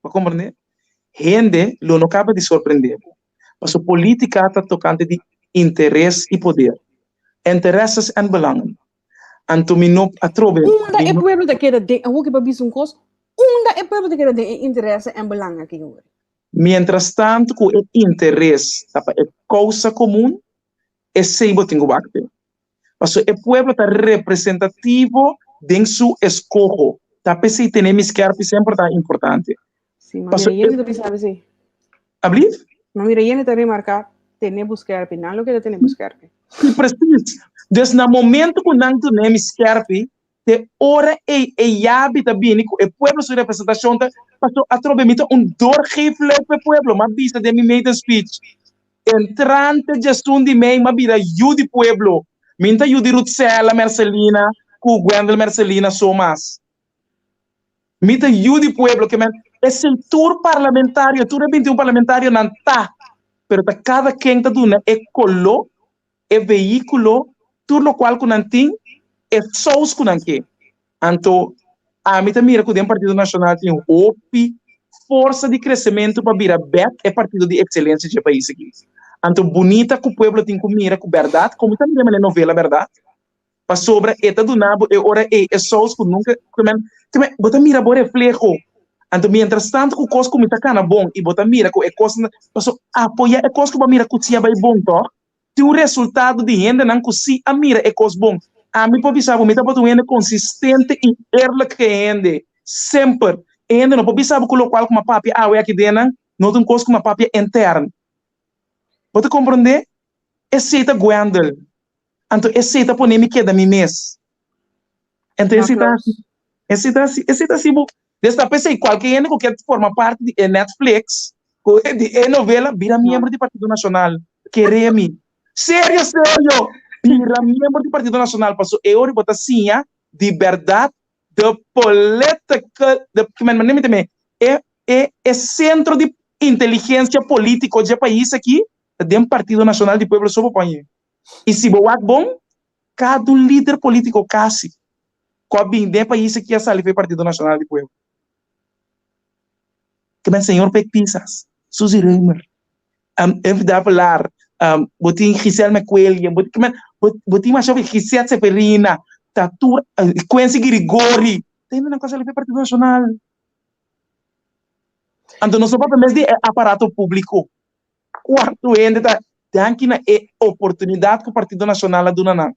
Speaker 3: Bo comprende? Hende lo no caba di sorprende bo. Pasobra politica ta tocante di interes i poder. Intereses en belangen. Anto mi no atrobe.
Speaker 2: Unda e pueblo ta keda den, awor ke bo a bisa un kos, unda e pueblo ta keda den e interese en belang aki awor?
Speaker 3: Mientras tanto ku e interes ta pa e kousa komun, esei bo tin ku wak den. Pasobra e pueblo ta representativo den su eskoho. Ta p'esei tene mi skèrpi semper ta importante.
Speaker 2: Sí, ma mira yende ta bisa esei.
Speaker 3: Ablief?
Speaker 2: Ma mira yende ta remarká tene bo skèrpi, nan lo keda tene bo skèrpi.
Speaker 3: Sí, precies. Dus na momento ku nan tene mi skèrpi, te ora ei e yabi ta bini ku e pueblo su representashon ta, pasobra atrobe mi ta un doorgeefluik pa e pueblo, m'a bisa den mi maiden speech. Entrante djesun di mei m'a bira yu di pueblo. Mi n'ta yu di Ruthsella Mercelina ku Gwendel Mercelina so mas. Mi ta yu di pueblo ke men esei tur parlamentario, tur e binti un parlamentarionan ta, pero ta kada ken ta duna e kolo, e vehíkulo, tur lokual ku nan tin, e sous ku nan ke. Anto ami ta mira ku den Partido Nashonal tin hopi forsa di kresementu pa bira bèk e partido di ekselensia dje pais aki. Anto bunita ku pueblo tin ku mira ku bèrdat, komo ta mira manera novela bèrdat? Pasobra e ta duna bo e ora ei e sous ku nunka ke men ke men bo ta mira bo refleho. Anto mientras tanto ku kos kuminsá kana bon i bo ta mira ku e kosnan paso apoyá e kos ku bo a mira ku si a bai bon tòg. Tin un resultado di hendenan ku si a mira e kos bon. Ami por bisa bo mi tabata un hende konsistente i eerlijk ke hende. Semper. E hende no por bisa bo ku lokual ku mi a papia awe aki den nan no ta un kos ku mi a papia intern. Bo ta komprondé? Esei ta Gwendel. Anto esei ta pone mi keda mi mes. Anto esei ta hasi, esei ta hasi, esei ta hasi bo. Des ta p'esei kualke hende ku ke forma parti di e Netflix, ku di e novela, bira miembro di Partido Nashonal. Kere mi. Serio, serio! Bira miembro di Partido Nashonal paso e ora bo ta siña di bèrdat de political, de, manera mi ta me, e, e, e sentro di inteligensia polítiko dje pais aki ta den Partido Nashonal di Pueblo so bo pon. I si bo wak bon, kada un lider politico casi cu a bin den e pais aki a sali for e Partido Nacional di Pueblo. Ke men señor Pek Pisas, Suzy Römer, Evie Davelaar, Bo tin Giselle McWilliam, bo tin, bo tin masha Gisette Seferina, ta tur, Quincy Girigori, ta hendenan ku a sali pa e Partido Nashonal. Anto nos no papia mes di e aparato públiko. Kuantu hende ta danki na e oportunidat ku Partido Nashonal a duna nan.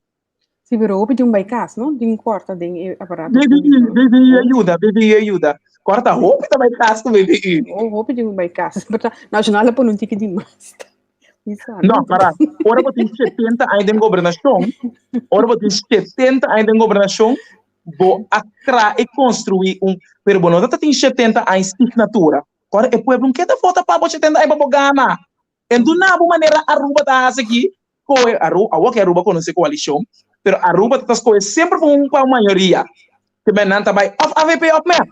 Speaker 2: Sí, pero hopi tin bai kas, no? Tin kòrta den e aparato
Speaker 3: públiko. BVI a yuda, BVI a yuda. Kòrta hopi ta bai kas ku BVI.
Speaker 2: Oh, hopi tin bai kas. Pero Nashonal a pone un tiki di mas.
Speaker 3: No, para. Ora bo tin 70 aña den gobernashon, ora bo tin 70 aña den gobernashon, bo a traha i konstruí un, pero bo no ta tin 70 aña signatura. Ora e pueblo no ke ta vota pa bo 70 aña pa bo gana. En duna bo manera Aruba ta hasi aki, koe Aruba, awor ke Aruba konosé koalishon, pero Aruba ta skohe semper pa un pa un mayoria. Te men nan ta bai òf avp òf mep.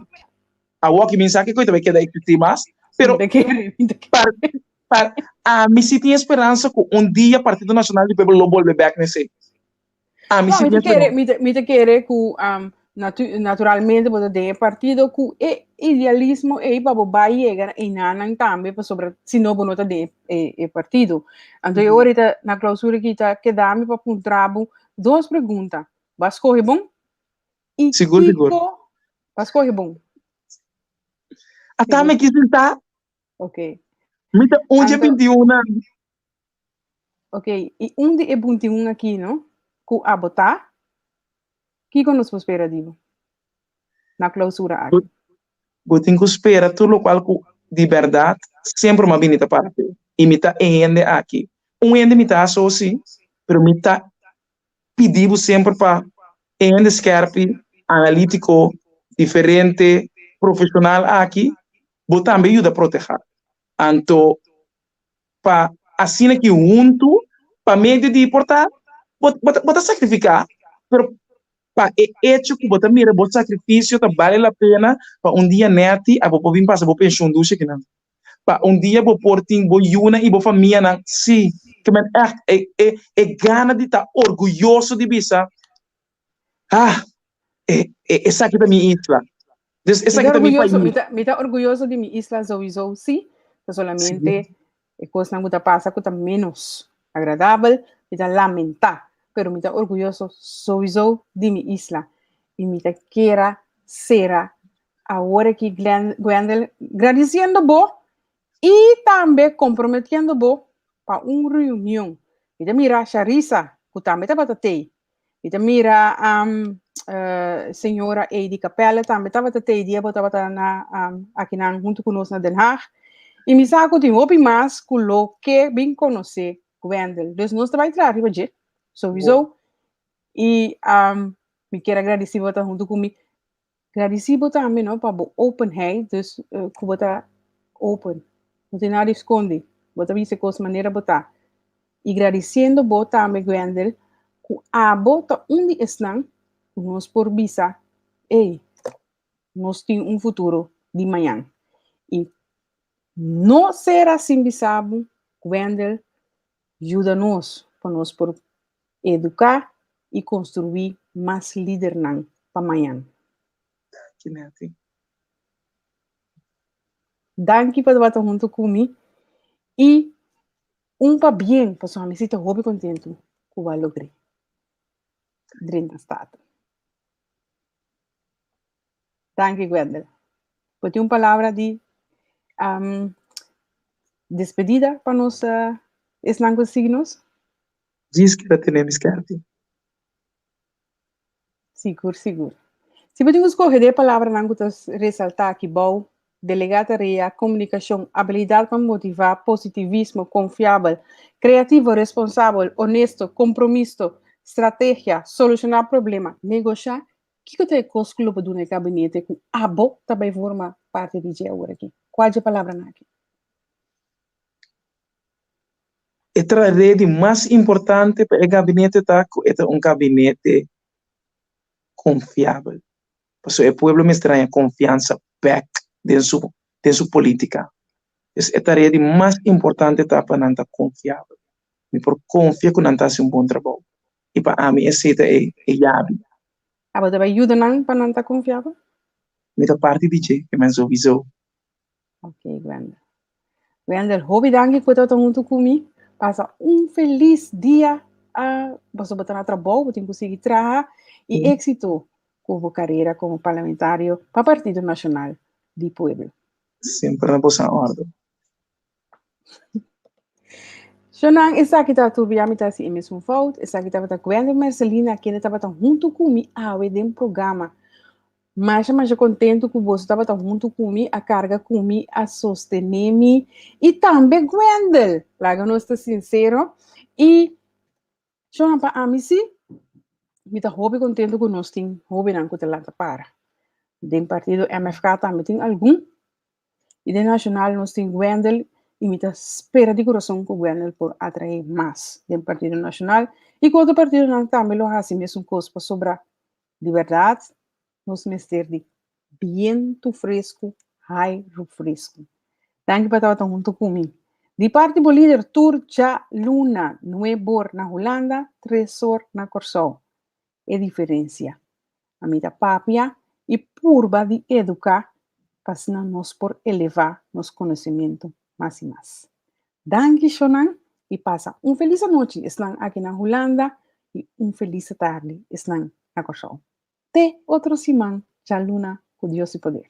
Speaker 3: Awor ki mi sa ke koe ta bai keda eksistí mas, pero par par ami si tin esperansa ku un dia Partido Nashonal di Pueblo lo bolbe bèk na esei.
Speaker 2: Ami si tin esperansa. Mi ta kere ku naturalmente bo ta den e partido ku e idealismo ei pa bo bai yega na einanan tambe pasobra si no bo no ta den e partido. Anto e ora ta na klausura aki ta keda mi pa puntra bo dos pregunta. Bo a skohe bon?
Speaker 3: I Sigur, sigur.
Speaker 2: kiko bo a skohe bon?
Speaker 3: Ata mi ki sinta.
Speaker 2: Ok.
Speaker 3: Mi ta un dje 21 nan.
Speaker 2: Ok, i un di e 21 aki, no? Ku abo ta, kiko nos por spera di bo? Na klausura aki.
Speaker 3: Bo tin ku spera tur lokual ku di bèrdat semper mi a bini ta papia. I mi ta e hende aki. Un hende mi ta aso si, pero mi ta pidi bo semper pa e hende skèrpi, analítiko, diferente, profeshonal aki, bo tambe yuda protehá. Anto pa asina ki huntu pa medio di por ta bo bo ta sakrifiká, pero pa e echo ku bo ta mira bo sakrifisio ta bale la pena pa un dia nèti abo por bin pasa bo penshun dushi akinan. Pa un dia bo por tin bo yunan i bo famianan, sí, ke men ègt e e e gana di ta orguyoso di bisa, ah, e e esaki ta mi isla. Dus
Speaker 2: esaki ta mi pais. Mi ta orguyoso di mi isla sowieso, sí. Ta solamente e kosnan ku ta pasa ku ta ménos agradabel, mi ta lamentá. Pero mi ta orguyoso sowieso di mi isla. I mi ta kera sera awor aki, Gwendel, gradisiendo bo i tambe komprometiendo bo pa un reunion. Mi ta mira Sharisa, ku tambe tabata tei. Mi ta mira um, uh, señora Edi Capelle tambe tabata tei dia bo tabata na um, akinan huntu ku nos na Den Haag. I mi sa ku tin hopi mas ku lo ke bin konosé Gwendel. Dus nos ta bai traha riba dje, sowieso. I um, mi kier a gradisí bo ta huntu ku mi. Gradisí bo tambe no pa bo openheid, dus uh, ku bo ta open. No tin nada di skondi. Bo ta bisa kos manera bo ta. I gradisiendo bo tambe, Gwendel, ku abo ta un di esnan ku nos por bisa, ey, nos tin un futuro di mañan. I no sera sin bisa bo, Gwendel, yuda nos pa nos por eduká i konstruí mas lidernan pa mañan.
Speaker 3: Danki, Netty.
Speaker 2: Danki pa tabata huntu ku mi i un pabien pasobra mi si ta hopi kontentu ku bo a logr'é drenta Staten. Danki, Gwendel. Bo tin un palabra di um, despedida pa nos uh, esnan ku sigui nos?
Speaker 3: Djis keda tene mi skerti.
Speaker 2: Sigur, sigur. Si bo tin ku skohe de palabranan ku ta resaltá aki bou, delegá tarea, komunikashon, abilidat pa motivá, positivismo, konfiabel, kreativo, responsabel, honesto, kompromiso, strategia, solushoná problema, negoshá, kiko ta e kos ku lo bo duna e gabinete ku abo ta bai forma parti di dje awor aki? Kua dje palabranan aki?
Speaker 3: E tarea di mas importante pa e gabinete ta ku e ta un gabinete konfiabel. Pasobra e pueblo mester haña konfiansa bèk den su den su polítika. Pues e tarea di mas importante ta pa nan ta konfiabel. Mi por konfia ku nan ta hasi un bon trabou. I pa ami esei ta e e yabi.
Speaker 2: Abo ta bai yuda nan pa nan ta konfiabel?
Speaker 3: Mi ta parti di dje, ke men souwisou.
Speaker 2: Ok, Gwendel. Gwendel, hopi danki ku bo tabata huntu ku mi. Pasa un felis dia. Boso bo ta na trabou, bo tin ku sigui traha i éksito ku bo karera komo parlamentario pa Partido Nashonal di Pueblo.
Speaker 3: Semper na boso orde.
Speaker 2: Shonan, esaki ta tur bia mi ta hasi e mesun fout. Esaki tabata Gwendel Mercelina kende tabata huntu ku mi awe den programa. Masha masha kontentu ku boso tabata huntu ku mi, a karga ku mi, a sostené mi i tambe Gwendel, laga nos ta sinsero. I shonan pa ami si, mi ta hopi kontentu ku nos tin hóbennan ku ta lanta para. Den partido MFK tambe tin algun. I den Nashonal nos tin Gwendel i mi ta spera di kurason ku Gwendel por atraé mas den Partido Nashonal i ku otro partidonan tambe lo hasi mesun kos pasobra Di bèrdat, nos mester di bientu fresku, airu fresku. Danki pa tabata huntu ku mi. Di parti bo lider tur djaluna, nuebor na Hulanda, tresor na Kòrsou. E diferensia. Ami ta papia i purba di eduká pa asina nos por elevá nos konosementu mas i mas. Danki shownan i pasa un felis anochi esnan aki na Hulanda i un felis tardi esnan na Kòrsou. Te otro siman djaluna ku Dios i poder.